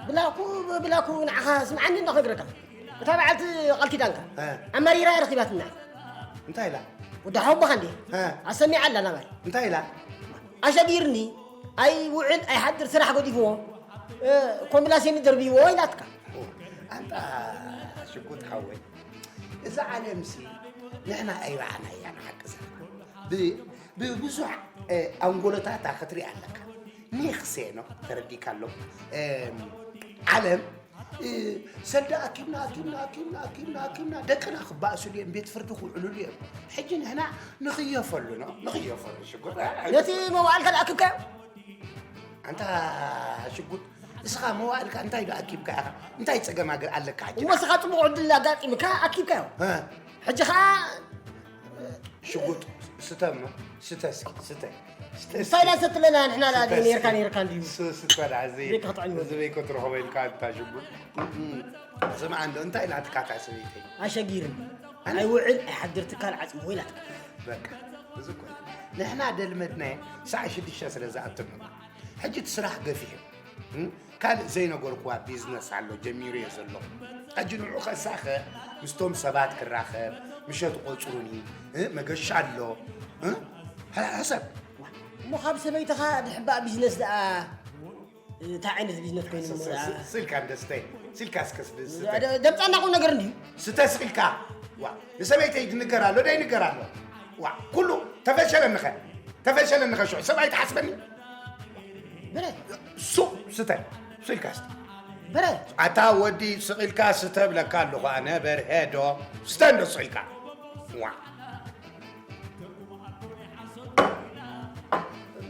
ብላኩ ብላኩ ንዓኻ ስምዓኒ እንዶ ክነግረካ። እታ በዓልቲ ቃል ኪዳንካ እ። ኣማሪራ እያ ረኺባትና። እንታይ ኢላ? ወዲ ሓወቦኻ እንዴ? እ። ኣሰሚዓ ኣላ ናባይ። እንታይ ኢላ? ኣሸጊርኒ ኣይውዕል ኣይሓድር ስራሕ ገዲፍዎ እ፣ ኮምብላሴኒ ደርብይዎ ኢላትካ። ኣንታ ሽጉጥ ሓወይ፣ እዛ ዓለምሲ ንሕና ኣይበዓናያ ንሓቂ ዘረባ። ብ-፣ ብብዙሕ፣ እ፣ ኣንጎሎታታ ክትርኢ ኣለካ። ኒኽሴ ነው፣ ተረዲእካ ኣሎ። እም፣ ዓለም፣ እ፣ ሰልዲ ኣኪብና፣ ኣኪብና፣ ኣኪብና፣ ኣኪብና፣ ኣኪብና፣ ደቅና ክባእሱሉ እዮም፣ ቤት ፍርዲ ክውዕሉሉ እዮም። ሕጂ ንሕና ንኽየፈሉ ነው፣ ንኽየፈሉ ሽጉጥ። ነቲ መዋዕልካ ደኣ ኣክብካዮ? ኣንታ ሽጉጥ፣ እስኻ መዋእልካ እንታይ ዶ ኣኪብካ ኢኻ? እንታይ ጸገም ኣገ-፣ ኣለካ ሕጂ? እሞ እስኻ ጽቡቕ ዕድል ኣጋጢምካ ኣኪብካዮ። እ። ሕጂ ኸኣ ሽጉጥ፣ ስተ እሞ፣ ስተ እስኪ፣ ስተ። ስተ እስኪ። እንታይ ኢላ ሰትለና ንሕና ደኣ ስተ እስኪ። ነይርካ፣ ነይርካ እንድዩ። ስ-፣ ስተ ደኣ፣ እዚ፣ ዘይካ ክትዕንወኒ። እዚ በይኮ ትረኽቦ ኢልካ ኣንታ ሽጉጥ። እም፣ ስምዓ እንዶ፣ እንታይ ኢላትካ እታ ሰበይተይ? ኣሸጊርኒ። ኣነ? ኣይውዕል ኣይሓድር ትካል ዓጽምዎ ኢላትካ። በቃ፣ እዚ እኮ እዩ። ንሕና ደልመድናዮ ሰዓት ሽዱሽተ ስለ ዝኣትም እኮ። ሕጂ እቲ ስራሕ ገፊሑ፣ እም፣ ካልእ ዘይነገርኩዋ ቢዝነስ ኣሎ፣ ጀሚረዮ ዘለኹ። ሕጂ ንዑ ከሳኸ ምስቶም ሰባት ክራኸብ፣ ምሸት ቆጽሩኒ፣ እ፣ መገሻ ኣሎ፣ እ፣ ሕ-፣ ሕሰብ። እሞ ካብ ሰበይትኻ ድሕባእ ቢዝነስ ደኣ፣ እንታይ ዓይነት ቢዝነስ ኮይኑ እሞ ስ-፣ ደኣ? ስ-፣ ስልካ እንደ ስተይ፣ ስልካ እስከ ስብ-፣ ስተይ። ደ-፣ ደምጻና ቁም ነገር እንድዩ። ስተ ስልካ። ዋ፣ ንሰበይተይ ድንገር ኣሎ፣ ደይ ንገር ኣሎ። ዋ፣ ኩሉ ተፈሸለንኸ፣ ተፈሸለንኸ ሽዑ፣ ሰብኣይ ትሓስበኒ? በረ። ሱቕ ስተ፣ ስልካ ስተ። በረ። ኣታ ወዲ ስቕ ኢልካ ስተ ብለካ ኣለኹ ኣነ፣ በርሄ ዶ? ስተ እንዶ ስቕ ኢልካ። ዋ።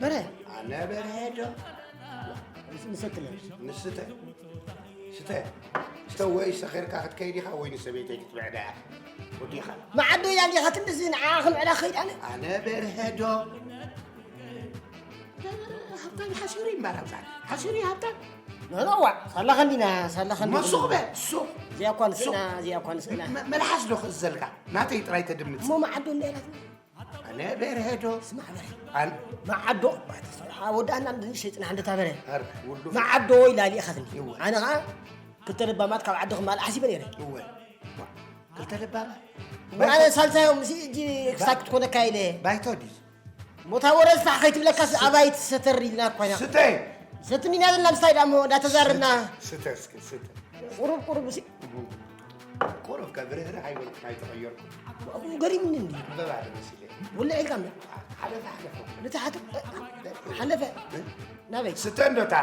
በረ። ኣነ በርሄ ዶ? ንሰትለ። ንስተ። ስተ። ስተ ወይ ሰኺርካ ክትከይድ ኢኻ ወይ ንሰበይተይ ክትብዕዳ ኢኻ። ወዲኻ። መዓዶ ኢላ እንዲኻ ክንድዚ ንዓኣ ክምዕዳ ክኸይድ ኣነ? ኣነ በርሀ ዶ? ሃብታም ሓሲሩ ይምበር ኣብዛ። ሓሲሩ እዩ ሃብታም። ኖ፣ ኖ፣ ዋ፣ ሳላ ኸንዲና፣ ሳላ ኸንዲና። ሱቕ በል፣ ሱቕ። እዚኣ እኳ ንስእና፣ ሱቕ። እዚኣ እኳ ንስእና። መ-፣ መልሓስ ዶ ክእዘልካ? ናተይ ጥራይ ተድምጽ። እሞ መዓዶ እንዳ ኢላትኒ? ኣነ በርሀ ዶ? ስማዕ በረ። ኣን- መዓዶ፣ ባሕቲ ሰብሓ ወዳእና ንእሽተይ ጽናሕ እንደ ታበረ። ኣር-፣ ውሉ። መዓዶ ኢላ ሊእኻትኒ። እወ። ኣነ ኸዓ ክልተ ለባማት ካብ ዓዲ ክማል ሓሲበ ነይረ። እወ። ክልተ ለባማት? ኣነ ሳልሳዮም፣ እዚ እጂ ክሳብ ክትኮነካ ኢለ። ባይቶ ድዩ? ሞታ ወረ ስራሕ ከይትብለካስ ኣባይ ትሰተር ኢልና እኳ ኢና። ስተይ። ሰትኒና ዘለና ምስታይ ደኣ እሞ እንዳተዛረብና። ስተ፣ ስተ እስኪ፣ ስተ። ቁሩብ፣ ቁሩብ፣ እሲ። ቁሩብ ከብርህርህ ኣይበልኩን፣ ኣይተቐየርኩን። ኣብኡ ገሪሙኒ እንዲ። ዕምበባ ዶ መሲለ? ውልዕ ኢልካ እምበር። ሓለፈ፣ ሓለፈ። ንታሕቲ፣ ሓለፈ። እ? ናበይ? ስተ እንዶ እታ።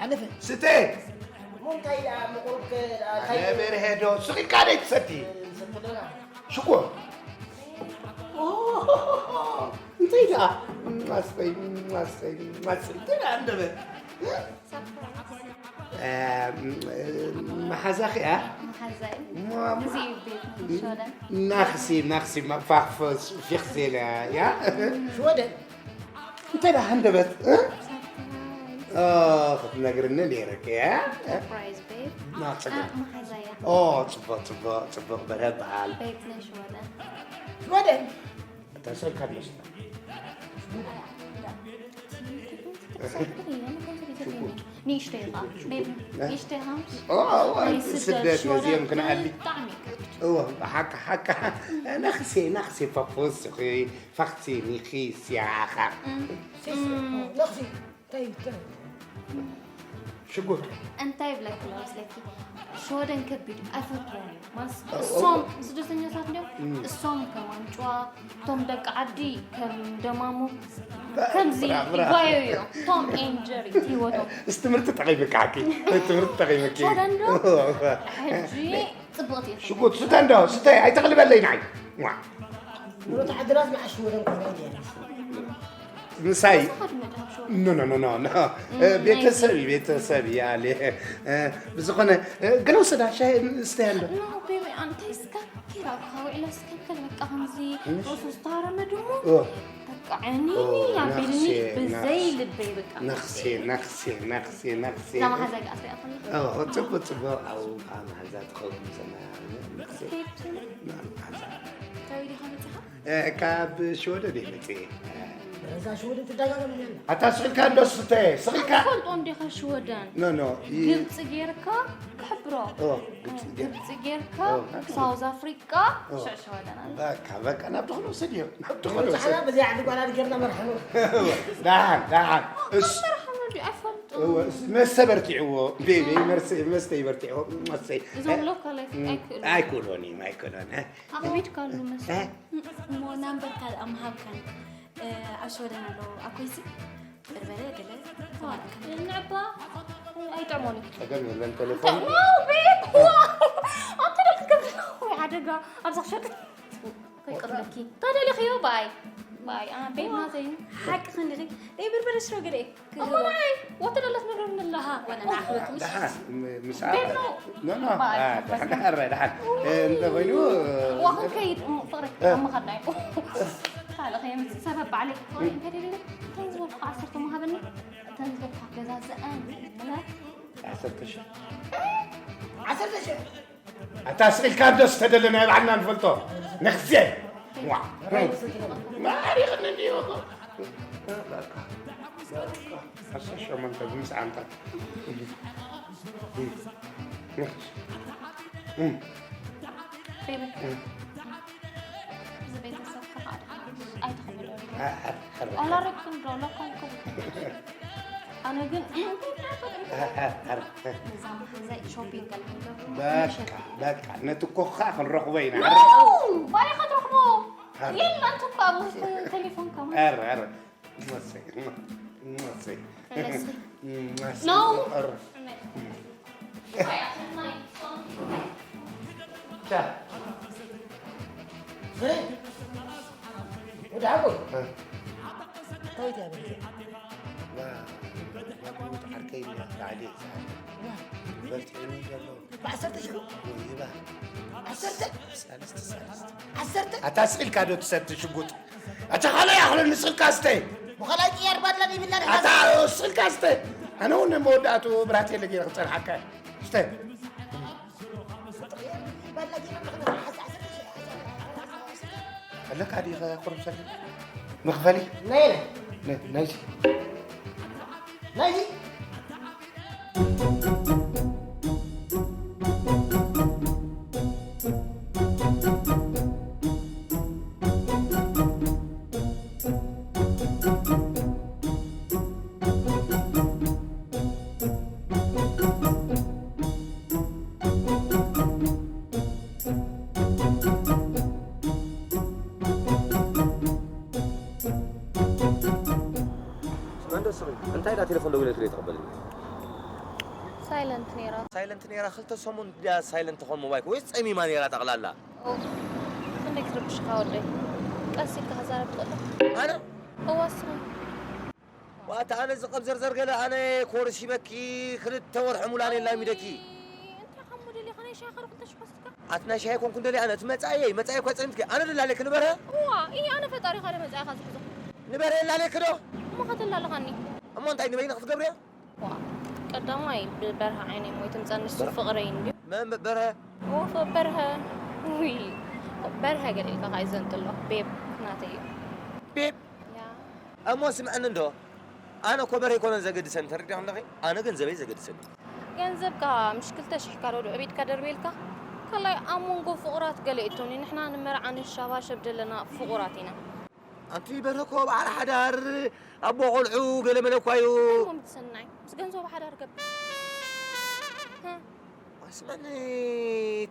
ሓለፈ። ስተ። እሞ እንታይ ደኣ፣ ምቑሩብ ከ-፣ እንታይ ኣነ በርሄ ዶ፣ ስቕ ኢልካ ደይ ትሰቲ? ንሰቲ ኣለና። ሽኮር። ኦ፣ እንታይ ደኣ? ማስተይ፣ ማስተይ፣ ማስተይ። እንታይ ደኣ እንደበል? እ? ሰርፕራይዝ። እ፣ መሓዛኺ እያ? መሓዛይ። ማ-፣ ማ-፣ እዚ እዩ ቤት ሸወደን። ናኽሲ፣ ናኽሲ፣ ማ-፣ ፋ-፣ ፍ-፣ ፊኽሴላ እያ? ሸወደን? እንታይ ደኣ ሃንደበት? እ? ሰርፕራይዝ። ኦ፣ ክትነግርኒ ነይርኪ፣ እ? ሰርፕራይዝ ቤት። ና፣ ጽቡቕ። እ፣ መሓዛያ። ኦ፣ ጽቡቕ፣ ጽቡቕ፣ ጽቡቕ በርሀ በሃል። ቤት ናይ ሸወደን። ሸወደን? ተሰልካ ድስታ። ንእሽተይ ኢኻ። ሽጉጥ። ቤት ሽጉጥ። ንእሽተይ ኢኻ። ኦ፣ ኦ፣ ናይ ስደት ስደት ሸወደን ነዚኦም ክንኣሊ። ብጣዕሚ ይከብድ። እወ፣ ሓካ፣ ሓካ። ናኽሲ፣ ናኽሲ ፈኹስ፣ ፋኽሲ፣ ኒኺ፣ ሲያኻ። እም። ሲስ-፣ እም። ናኽሲ። እንታይ፣ እንታይ? ሽጉጥ። እንታይ ይብለኪ ኣሎ መስለኪ? ሸወደን ከቢድ ኣይፈትዎን እዩ። ማለት እ፣ እ፣ እሶም ስደተኛታት እንዲዮም፣ እም። እሶም ከም ኣንጭዋ፣ እቶም ደቂ ዓዲ ከም ደማሙ፣ ከምዚ ብራ፣ ብራ። ይጓየዩ እዮም። ቶም ኤንድ ጀሪ እቲ ህይወቶም። እስ ትምህርቲ ጠቒምካ፣ ሓቂ። ትምህርቲ ጠቒምኪ። ሸወደን ዶ? ሕጂ ጽቡቕቲ እያ። ሽጉጥ ስተ እንዶ፣ ስተ፣ ኣይተቕልበለይ ንዓይ። ዋ። ኑሮ ተዓድራት መዓሽ ወደን ኮይና እያ። ምሳይ? ንስኻ ድመጽእ ኣብ ሸወደን? ኖ፣ ኖ፣ ኖ፣ ኖ፣ ኖ። እም፣ እ፣ ቤተሰብ ናይ እዩ፣ ቤተሰብ እዩ፣ ኣለ። እ፣ ብዝኾነ፣ እ፣ ገለ ውሰዳ፣ ሻሂ ንስተይ ኣሎ። ኖ፣ ቤቢ፣ ኣንተ እስከ ኪራ፣ ካብ ውዕለ እስከ ከል በቃ ከምዚ እሺ። ርእሱ ዝተሃረመ ድሞ፣ ኦ። በቃ ዓይኒ ኦ፣ ኣቢልኒ ነኽሴ፣ ብዘይ ነኽሴ። ልበይ በቃ። ነኽሴ፣ ነኽሴ፣ ነኽሴ፣ ነኽሴ። እዛ መሓዛ ከኣ ትሪኣ ከለኻ። ኦ፣ ጽቡቕ፣ ጽቡቕ፣ ኣብኡ ከኣ መሓዛ ትኸውን ዘላ፣ ነኽሴ። ኬክ ትብል? ና-፣ መሓዛ። ካበይ ዲኻ መጺኻ? እ፣ ካብ ሽወደን እየ መጺኤ። እ፣ እዛ ሽወደን ትደጋገም እያ። ኣታ ስቕ ኢልካ እንዶ ስተ፣ ስቕ ኢልካ። ትፈልጦ እንዲኻ ሽወደን? ኖ፣ ኖ፣ ይ- ግብፂ ጌርካ ክሕብሮ። ኦ፣ ግብፂ ጌር- ግብፂ ጌርካ፣ ኦ፣ ናቱ። ሳውዝ ኣፍሪቃ፣ ኦ። ሽዕ ሽወደን ኣለ። በቃ፣ በቃ፣ ናብ ድኹል ውሰድዮ፣ ናብ ድኹል ውሰድ። በዚኣ ዓዲ ጓል ኣድጌርና መርሓ ነው። ደሓን፣ ደሓን። እስ- መርሓ ነው እንዲ ኣይፈልጦ። እወ፣ እስ- መስተ በርቲዕዎ፣ ቤቢ፣ መስተ፣ መስተ ይበርቲዕዎ፣ መስተ። እዞም እ- ሎካል ኣይክ- እ- ኣይክእሉ። ኣይክእሉን እዮም፣ ኣይክእሉን፣ እ? ኣኽቢድካ ኣሉ መስተ። እ? እሞ ናምበርካ ደኣ ምሃብካን፣ እ፣ ኣብ ሽወደን ኣለዉ። ኣኮይሲ በርበረ ገለ ተዋረካ። ንዕባ ኣይጥዕሞን እዩ። ጸገም የለን፣ ቴሌፎን። ኖ፣ ቤብ፣ ዋ! ኣንተ ደኣ ክትገብር፣ ወይ ሓደጋ፣ ኣብዛ ክሸጥ ከይቅርበኪ። ተደሊኽዮ፣ ባይ። ባይ፣ ኣ፣ ቤብ ናተይ። ሓቂ ክንዲ ደይ፣ ደይ በርበረ ሽሮ ገለ እየ። እሞ ንዓይ፣ ወተደለት ነገር ንላሃ። ወላ ንዓኽበኪ፣ ምሽ? ደሓን፣ ም-፣ ምስ ቤት ነው። ኖ፣ ኖ፣ ባል። አ፣ ደሓን፣ ደሓን፣ ደሓን። እ፣ እንተ ኮይኑ፣ እ፣ ዋኽን ከይድ፣ እሞ ፍቕሪ፣ እ። ኣብ ምኻድ ናይ። ካልእ ከየምጽእ ሰበብ ባዕለይ። ፍቕሪ እንተ ደሊለ፣ እተን ዝበልኩኻ ዓሰርተ መሃበኒ፣ እተን ዝበልኩኻ ገዛዝአን፣ ምለ። ዓሰርተ ሺሕ። ዓሰርተ ሺሕ። ኣታ ስቕ ኢልካ ዶ ዝተደለ ናይ ባዕልና ንፈልጦ። ነኽዜ። ዋ። ማሪኽኒ እንዲሁ እኮ። በቃ። በቃ። ዓሰርተ ሸሞንተ ብምስዓምታ። ቤቢ፣ እዚ ቤተሰብ ክኸኣል ኣይትኽእሎ። ኣ-፣ ኣ-፣ ኣ-፣ ኣላረግኩም ዶ? ለኳልኩም። ኣነ ግን ኣ-፣ ኣ-፣ ኣ-፣ ነዛ መሓዛይ ሾፒንግ ኣልክንገብሩ በቃ፣ በቃ። ነቲ ኮኻ ክንረኽቦ ኢና። ኖ! ባይ ክትረኽቦ። ኣረ። የለን፣ ትኳ ኣብ ቴሌፎን ከማን። ኣረ፣ ኣረ። መሰይ፣ መሰይ። መለስኪ። መሰይ። ኖ። ኣረ። ቻ። ወደ ሓጎይ። እ። ከወይት እያ በልኪ? ዋ፣ ዓርከይ እያ፣ ባዕዲ። በልጥዕኒ ዘሎ። ብዓሰርተ ሽሕ? ወይባ። ዓሰርተ? ሰለስተ፣ ሰለስተ። ዓሰርተ? ኣታ ስቕ ኢልካ ዶ ትሰቲ ሽጉጥ? ኣታ ካልኣይ ኣኽሎ ንስልካ ስተ። ብኻልኣይ ቅያር ባድላ ዘይብላ ኣታ ስልካ ስተ። ኣነ እውን መወዳእቱ ብራቴ ለጌረ ክጸንሓካ። ስተ። ባድላ ጌርና ንኽነብር ሓሳ ዓሰርተ ሺሕ። ኣለካ ዲኸ ቁሩብ ሰለ መኽፈሊ? ናይ፣ ናይ። ነ-፣ ናይዚ። ናይዚ። ስማንዶ ስኺ፣ እንታይ ኢላ ቴሌፎን ደዊለልኪ ዘይትቕበልኒ? ሳይለንት ነይራ። ሳይለንት ነይራ? ክልተ ሰሙን ድያ ሳይለንት ትኾን ሞባይልኪ? ወይስ ጸሚማ ነይራ ጠቕላላ? ኦ፣ ክንደይ ክትርብሽኻ ወደይ። ቀስ ኢልካ ክዛረብ ትኽእል ዶ? ኣነ? እዋ፣ ንስኻ። ዋታ ኣነ ዝቐብ ዘርዘር ገለ ኣነ ኮርስ ሂበኪ ክልተ ወርሒ ሙላን የላሚደኪ። እንታይ ከም ሞዴል ኢኻ ናይ ሻሂ ከሩ ክልተ ሽሕ ወሲድካ? ኣቲ ናይ ሻሂ ኮንኩ እንደሊ ኣነ እቲ መጻእየይ፣ መጻእየ እኳ ጸሚትኪ። ኣነ ደላለ ክንበረ? እዋ፣ እይ ኣነ ፈጣሪ ካለ መጻእኻ ዝሕዞ። ንበረ የላለኪ ዶ? እሞ ከተላለኻኒ። እሞ እንታይ ንበይኒ ክትገብርያ? ዋ፣ ቀዳማይ ብበርሀ ዓይነይ ሞይተ ምጸንሱ ፍቕረይ እንድዩ። መን በርሀ? ወፎ በርሀ። ውይ፣ በርሀ ገለ ኢልካ ካይ ዘንጥሎ። ቤብ ናተይ እዩ። ቤብ? ያ። እሞ ስምዐኒ እንዶ፣ ኣነ እኮ በርሀ ኣይኮነን ዘገድሰኒ፣ ተረዲእኪ ኣለኺ? ኣነ ገንዘበይ ዘገድሰኒ። ገንዘብካ ምሽ ክልተ ሽሕ ካልኦት ዕቤትካ ደርቤልካ? ካልኣይ ኣብ መንጎ ፍቑራት ገለ እቶኒ፣ ንሕና ንመርዓ ንሻባሸብ ዘለና ፍቑራት ኢና። ኣንቲ በርሀ እኮ በዓል ሓዳር፣ ኣቦ ቆልዑ ገለ መለ እኳ እዩ። እሞ ምትሰናይ፣ ምስ ገንዘቡ ሓዳር ገብር። ሃ? ስመኒ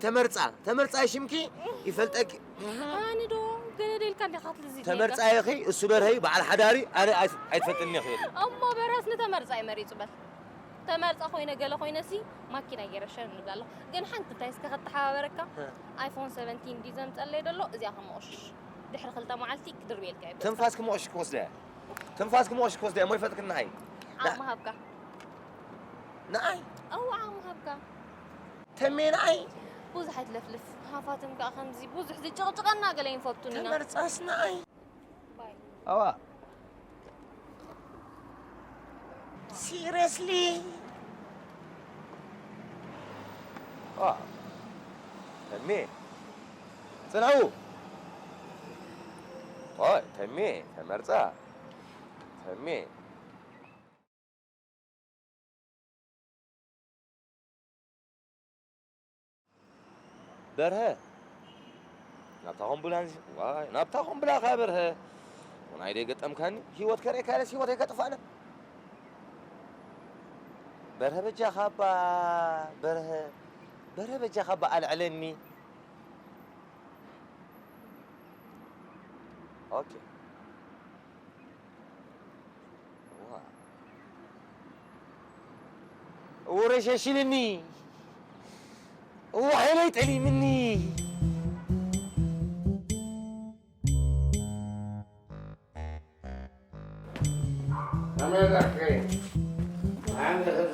ተመርጻ፣ ተመርጻ ሽምኪ ይፈልጠኪ። ኣኒ ዶ ገለ ደልካ እንዲኻ ትልዚ ተመርጻ ኢኺ፣ እሱ በርሀይ በዓል ሓዳሪ፣ ኣነ ኣይ-፣ ኣይትፈልጥኒ ኢኺ። እሞ በርሀስ ንተመርጻ እዩ መሪጹ በል። ተመርጻ ኮይነ ገለ ኮይነ ሲ ማኪና ገይረ ሸር ንብላ ኣለኹ። ግን ሓንቲ እንታይ እስከ ከተሓባበረካ? እ። ኣይፎን ሰቨንቲን ድዩ ዘምጸለይ ደሎ? እዚኣ ከመቑሽ ድሕሪ ክልተ መዓልቲ ክድርብየልካ እየ። ትንፋስኪ መቑሽ ክወስዳ እየ። ትንፋስኪ መቑሽ ክወስዳ እየ። እሞ ይፈጥክኒ ንዓይ። ዓቕሚ ሃብካ። ንዓይ? እወ፣ ዓቕሚ ሃብካ። ተሜ ንዓይ? ብዙሕ ኣይትለፍልፍ። ሃፋትም ከኣ ከምዚ ብዙሕ ዝጭቕጭቐና ገለ ይንፈቱን ኢና። ተመርጻስ ንዓይ? ባይ። ኣዋ። ሲሪየስሊ? ዋ። ተሜ። ጽንሑ። ኦይ፣ ተሜ፣ ተመርጻ። እሜ። በርሀ፣ ናብታ ኮምቡላንስ፣ ዋይ፣ ናብታ ኮምቡላኻ በርሀ። ናይ ደይ ገጠምካኒ፣ ህይወት ከርእየካ ኢለስ ህይወተይ ከጥፋእና። በርሀ በጃኻ እባ፣ በርሀ፣ በርሀ በጃኻ እባ ኣልዕለኒ። ኦኬ። ዋ። እወ ረሸሽልኒ። እወ ሓይለይ ጠሊምኒ። ከመይ ኣለኺ? ደሓን ዲኺ?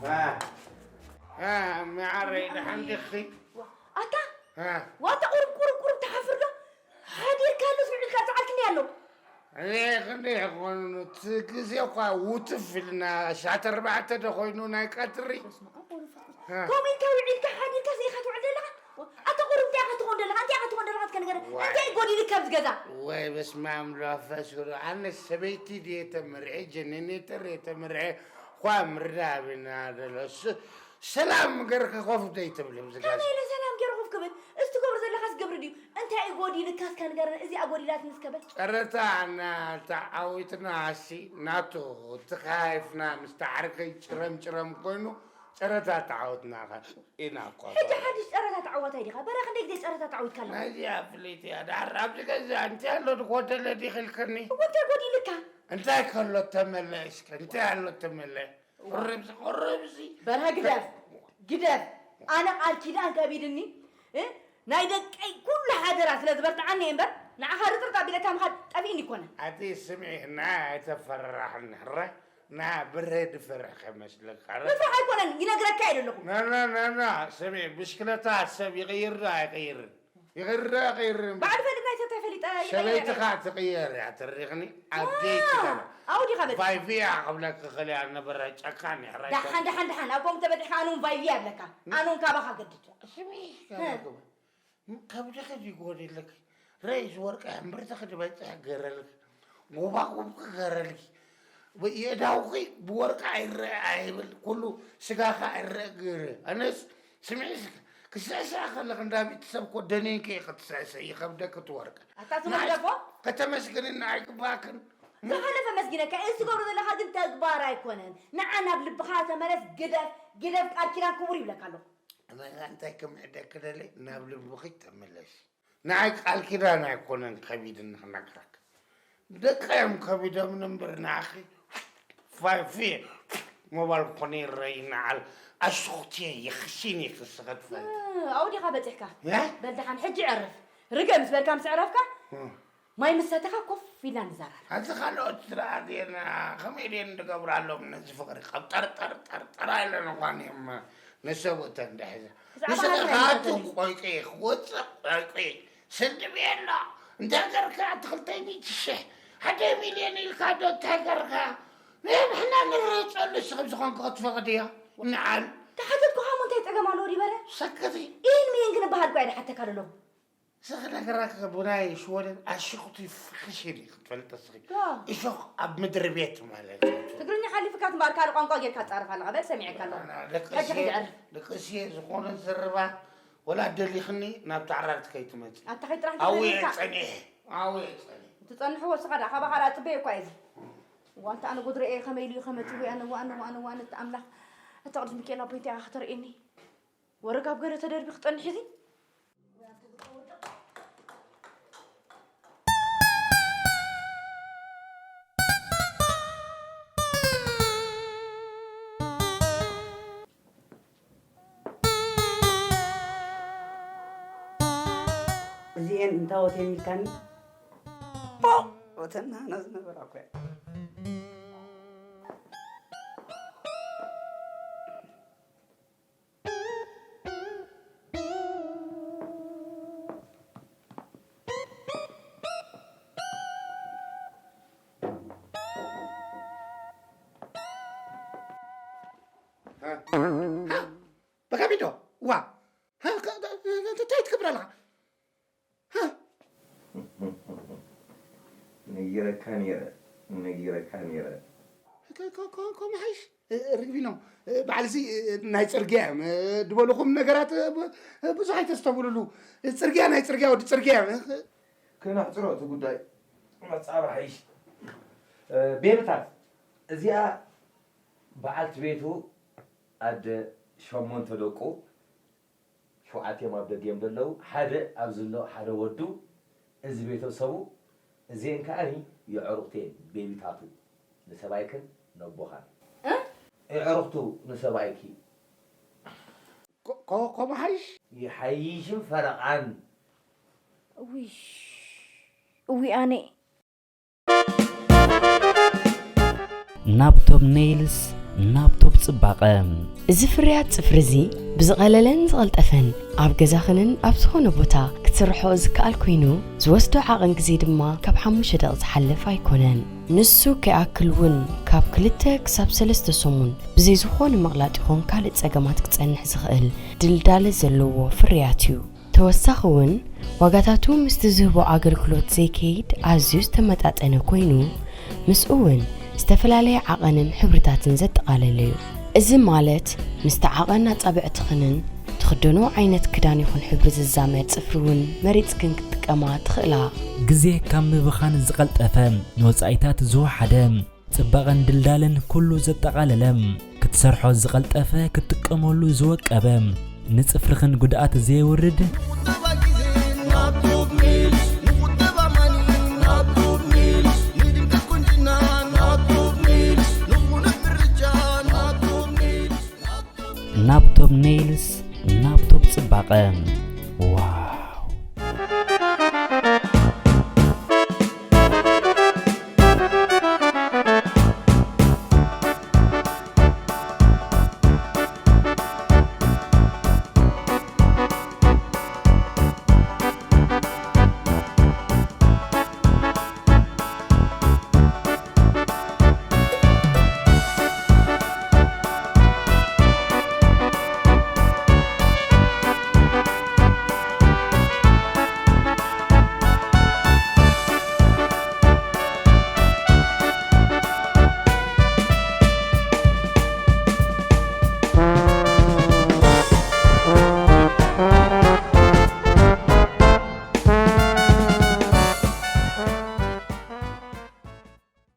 አ፣ አ፣ መዓረይ፣ ደሓን ዲኺ? ኣታ፣ አ። ዋታ ቁሩብ፣ ቁሩብ፣ ቁሩብ ትሓፍር ዶ? ሓዲርካ ኣሎ ስምዒትካ ዝዓልክኒ ኣሎ። እኔ ክንደይ ይኾኑ፣ እቲ ግዜ እኳ ውትፍ ኢልና፣ ሻተ ኣርባዕተ ዶ ኮይኑ ናይ ቀትሪ? በስመ ኣብ ወወልድ ወመንፈስ ቅዱስ። እ። ከምኡ ኢልካ ውዒልካ ሓዲርካ ኢኻ ትውዕል ዘለኻ? ኣታ ቁሩብ እንታይ ኢኻ ትኾን ዘለኻ? እንታይ ኢኻ ትኾን ዘለኻ እስከ ንገረኒ? ዋይ። እንታይ ጎዲሉካ ኣብዚ ገዛ? ወይ በስመ ኣብ መንፈስ ቅዱስ። ኣነ ሰበይቲ ድየ ተመርዔ፣ ጀነሬተር እየ ተመርዔ፣ እኳ ምርዳብ ኢና ደሎ። ስ-፣ ሰላም ገርካ ኮፍ ደይ ትብል ኣብዚ ገዛ። ከመይ ኢለ ሰላም ገይረ ኮፍ ክብል? እዚ ትገብሮ ዘለኻስ ግብሪ ድዩ? እንታይ እዩ ጎዲሉካ እስከ ንገረኒ። እዚኣ ጎዲላትኒ እስከ በል። ጨረታ እና ተዓዊትና ኣሲ ናቱ ተኻይፍና ምስ ተዓርከይ ጭረም ጭረም ኮይኑ ጨረታ ተዓወትና ኸ ኢና እኮ። ሕጂ ሓድሽ ጨረታ ተዓዋታይ ዲኻ? በረ ክንደይ ግዜ ጨረታ ተዓዊትካ ኣለኻ? ናይዚኣ ፍልይቲ እያ። ድሓር ኣብዚ ገዛ እንታይ ኣሎ ዝጎደለ ዲኺ ኢልክኒ? እወ እንታይ ጎዲሉካ? እንታይ ከሎ ተመለስከ? እንታይ ኣሎ ተመለ? ቁርብዚ፣ ቁርብዚ። በርሀ ግደፍ፣ ግደፍ። ኣነ ቃል ኪዳን ከቢድኒ፣ እ? ናይ ደቀይ ኩሉ ሓደራ ስለ ዝበርትዓኒ እየ እምበር፣ ንዓኻ ርጥርጥ ኣቢለ ካብ ምኻድ ጠፊእኒ ይኮነ። ኣቲ ስምዒ፣ ና ኣይተፈራራሕኒ፣ ሕረ? ና ብርሀ ድፈርሕ ከመስለካ፣ ሕረ? ምፍራሕ ኣይኮነን፣ ይነግረካ እየ ዘለኹ። ና፣ ና፣ ና፣ ና፣ ስምዒ፣ ብሽክለታ ሰብ ይቕይር ዶ ኣይቕይርን? ይቕረ፣ ይቕረ። ባዕሉ ፈሊጥና ይሰታይ ፈሊጠ ይቕረ። ሰበይትኻ ትቕየር እያ፣ ትሪኽኒ? ኣፕዴት ዋ! ትገብር። ኣውዲኻ በል። ቫይቪያ ክብለኪ ክእል እያ፣ ነበረ ጨካን እያ፣ ራይት። ደሓን፣ ደሓን፣ ደሓን። ኣብ ከምኡ ተበዲሕካ ኣነ እውን ቫይቪያ እብለካ። ኣነ እውን ካባኻ ገድድ። ስሚ፣ እ። ከብድኺ ድዩ ጎዲልኪ? ረይስ ወርቂ ሕምብርትኺ ድበፅሕ ገረልኪ። ጎባጉብኪ ገረልኪ። የእዳውኺ ብወርቂ ኣይረአ ኣይብል፣ ኩሉ ስጋኺ ኣይረአ ገረ። ኣነስ ስምዒ እስከ፣ ክስዕስዕ ከለኺ እንዳ ቤተሰብ እኮ ደኒንኪ ኢኺ ክትስዕስዒ፣ ይኸብደኪ እቲ ወርቂ። ኣታ ስሙ ንዓይ ግደፎ። ከተመስግንኒ ኣይግባእክን። ዝሓለፈ መስጊነካ፣ እዚ ትገብሮ ዘለኻ ግን ተግባር ኣይኮነን። ንዓ ናብ ልብኻ ተመለስ፣ ግደፍ፣ ግደፍ፣ ቃል ኪዳን ክቡር ይብለካ ኣለኹ። ኣነ እንታይ ክምዕደኪ ደሊ፣ ናብ ልብኺ ተመለሲ። ንዓይ ቃል ኪዳን ኣይኮነን ከቢድኒ ክነግረካ። ደቀይ እዮም ከቢዶምኒ እምበር ንዓኺ ፋይፊ ሞባይል ኮነ ይረይ ንዓል ኣሽኹቲ ይኽሲን ይኽስኸት ፋይ። እ፣ ኣብኡ ዲኻ በጺሕካ? እ? በል ደሓን ሕጂ ዕረፍ። ርግእ ምስ በልካ ምስ ዕረፍካ እ። ማይ ምስ ሰተኻ ኮፍ ኢልና ንዛረብ። ኣዚ ካልኦት ስርዓት እየን፣ ከመይ ድየን ዝገብራሎም ነዚ ፍቕሪ? ካብ ጠርጠር ጠርጠር ኣይለን እኳን እዮም ነሰብኡተን ድሕዘ። ብዛዕባ ንስኻ ሃገር ካቱ ኣይንፈልጥን። ቆይቂ ክወፅእ ቆይቂ ስድብ የሎ። እንታይ ገርካ? እቲ ክልተ ሚእቲ ሽሕ ሓደ ሚልዮን ኢልካ ዶ እንታይ ገርካ? ንሕና ንረፀሉ ንስኺ ብዝኾንኩ ክትፈቕድዮ ንዓል። ተሓተትኩኻ እሞ እንታይ ፀገም ኣለዎ ዲበረ? ሰክቲ። ኢን ሚን ክንበሃል እኳ እየ ዝሓተካ ዘለኹ። ስኺ ነገራክ ብናይ ሽወደን ኣሽኹቲ ፍኽሽን እዩ ክትፈልጥ ስኺ። ዶ? እሾኽ ኣብ ምድሪ ቤት ማለት እዩ። ትግርኛ ሓሊፍካ ትምባር ካልእ ቋንቋ ጌርካ ትጻረፍ ኣለኻ። በል ሰሚዐካ ኣለኹ። ደቂ ሕጂ እሴ፣ ሕጂ ዕረፍ። ደቂ እሴ ዝኾነ ዘረባ ወላ ደሊኽኒ ናብቲ ዓራርት ከይትመጽእ። ኣታ ከይጥራሕ ኣውየ ትኽእል ኢልካ። ጸኒሐ፣ ኣውየ ጸኒሐ። ትጸንሕዎ ስኻ ደኣ፣ ካባኻ ደኣ ጽበዮ እኳ እየ እዚ። እዋ፣ ኣንታ ኣነ ጉድ ርእየ ከመይ ኢሉ እዩ ከመትዊ፣ ኣነ፣ እዋ፣ ኣነ፣ እዋ፣ ኣነ፣ እዋ፣ ኣነ፣ ኣምላኽ፣ ኣታ ቅዱስ ሚካኤል ኣቦይ፣ እንታይ ኢኻ ከተርእየኒ? ወረጋብ ገለ ተደርቢ ክጠንሕ እዚ? እዚኤን እንታወት የሚልካኒ? ፖ! ወተና ናዝ ነበራ እኮ። በካቢዶ፣ ዋ፣ እንታይ ትገብር ኣለኻ? ነጊረካ ነይረ። ነጊረካ ነይረ። ከምሓይሽ ርግቢኖ በዓልዚ ናይ ፅርግያ እዮም ድበልኹም ነገራት ብዙሕ ኣይተስተብልሉ። ፅርግያ ናይ ፅርግያ ወዲ ፅርግያ እዮም። ክነሕፅሮ እቲ ጉዳይ መፃባሕይሽ። ቤብታት፣ እዚኣ በዓልቲ ቤቱ ኣደ ሸሞንተ ደቁ፣ ሸውዓቲኦም ኣብ ደገ እዮም ዘለዉ። ሓደ ኣብዚ ኣሎ ሓደ ወዱ፣ እዚ ቤተሰቡ። እዚአን ከዓኒ የዕሩኽተን ቤቢታቱ፣ ንሰብኣይክን ነቦኻን። የዕሩኽቱ ንሰብኣይኪ። ከምሓይሽ ይሓይሽን ፈረቓን። እዊ ኣነ ናብ ቶብ ኔይልስ፣ ናብ ቶብ ጽባቐ። እዚ ፍርያት ጽፍሪ እዚ ብዝቐለለን ዝቐልጠፈን ኣብ ገዛኽንን ኣብ ዝኾነ ቦታ ክትስርሖ ዝከኣል ኮይኑ፣ ዝወስዶ ዓቐን ግዜ ድማ ካብ ሓሙሽተ ደቕ ዝሓልፍ ኣይኮነን። ንሱ ከይኣክል እውን ካብ ክልተ ክሳብ ሰለስተ ሰሙን ብዘይ ዝኾነ መቕላጥ ይኹን ካልእ ጸገማት ክጸንሕ ዝኽእል ድልዳለ ዘለዎ ፍርያት እዩ። ተወሳኺ እውን ዋጋታቱ ምስቲ ዝህቦ ኣገልግሎት ዘይከይድ ኣዝዩ ዝተመጣጠነ ኮይኑ ምስኡ እውን ዝተፈላለየ ዓቐንን ሕብርታትን ዘጠቓለለ እዩ። እዚ ማለት ምስቲ ዓቐን ኣጻብዕትኽንን ትኽደንኦ ዓይነት ክዳን ይኹን ሕብሪ ዝዛመድ ጽፍሪ እውን መሪጽክን ክትጥቀማ ትኽእላ። ግዜ ካብ ምብኻን ዝቐልጠፈ ንወጻኢታት ዝወሓደ ጽባቐን ድልዳለን ኩሉ ዘጠቓለለ ክትሰርሖ ዝቐልጠፈ ክትጥቀመሉ ዝወቀበ ንጽፍርኽን ጉድኣት ዘየውርድ ናብ ቶብ ኔይልስ ናብ ቶብ ጽባቐ።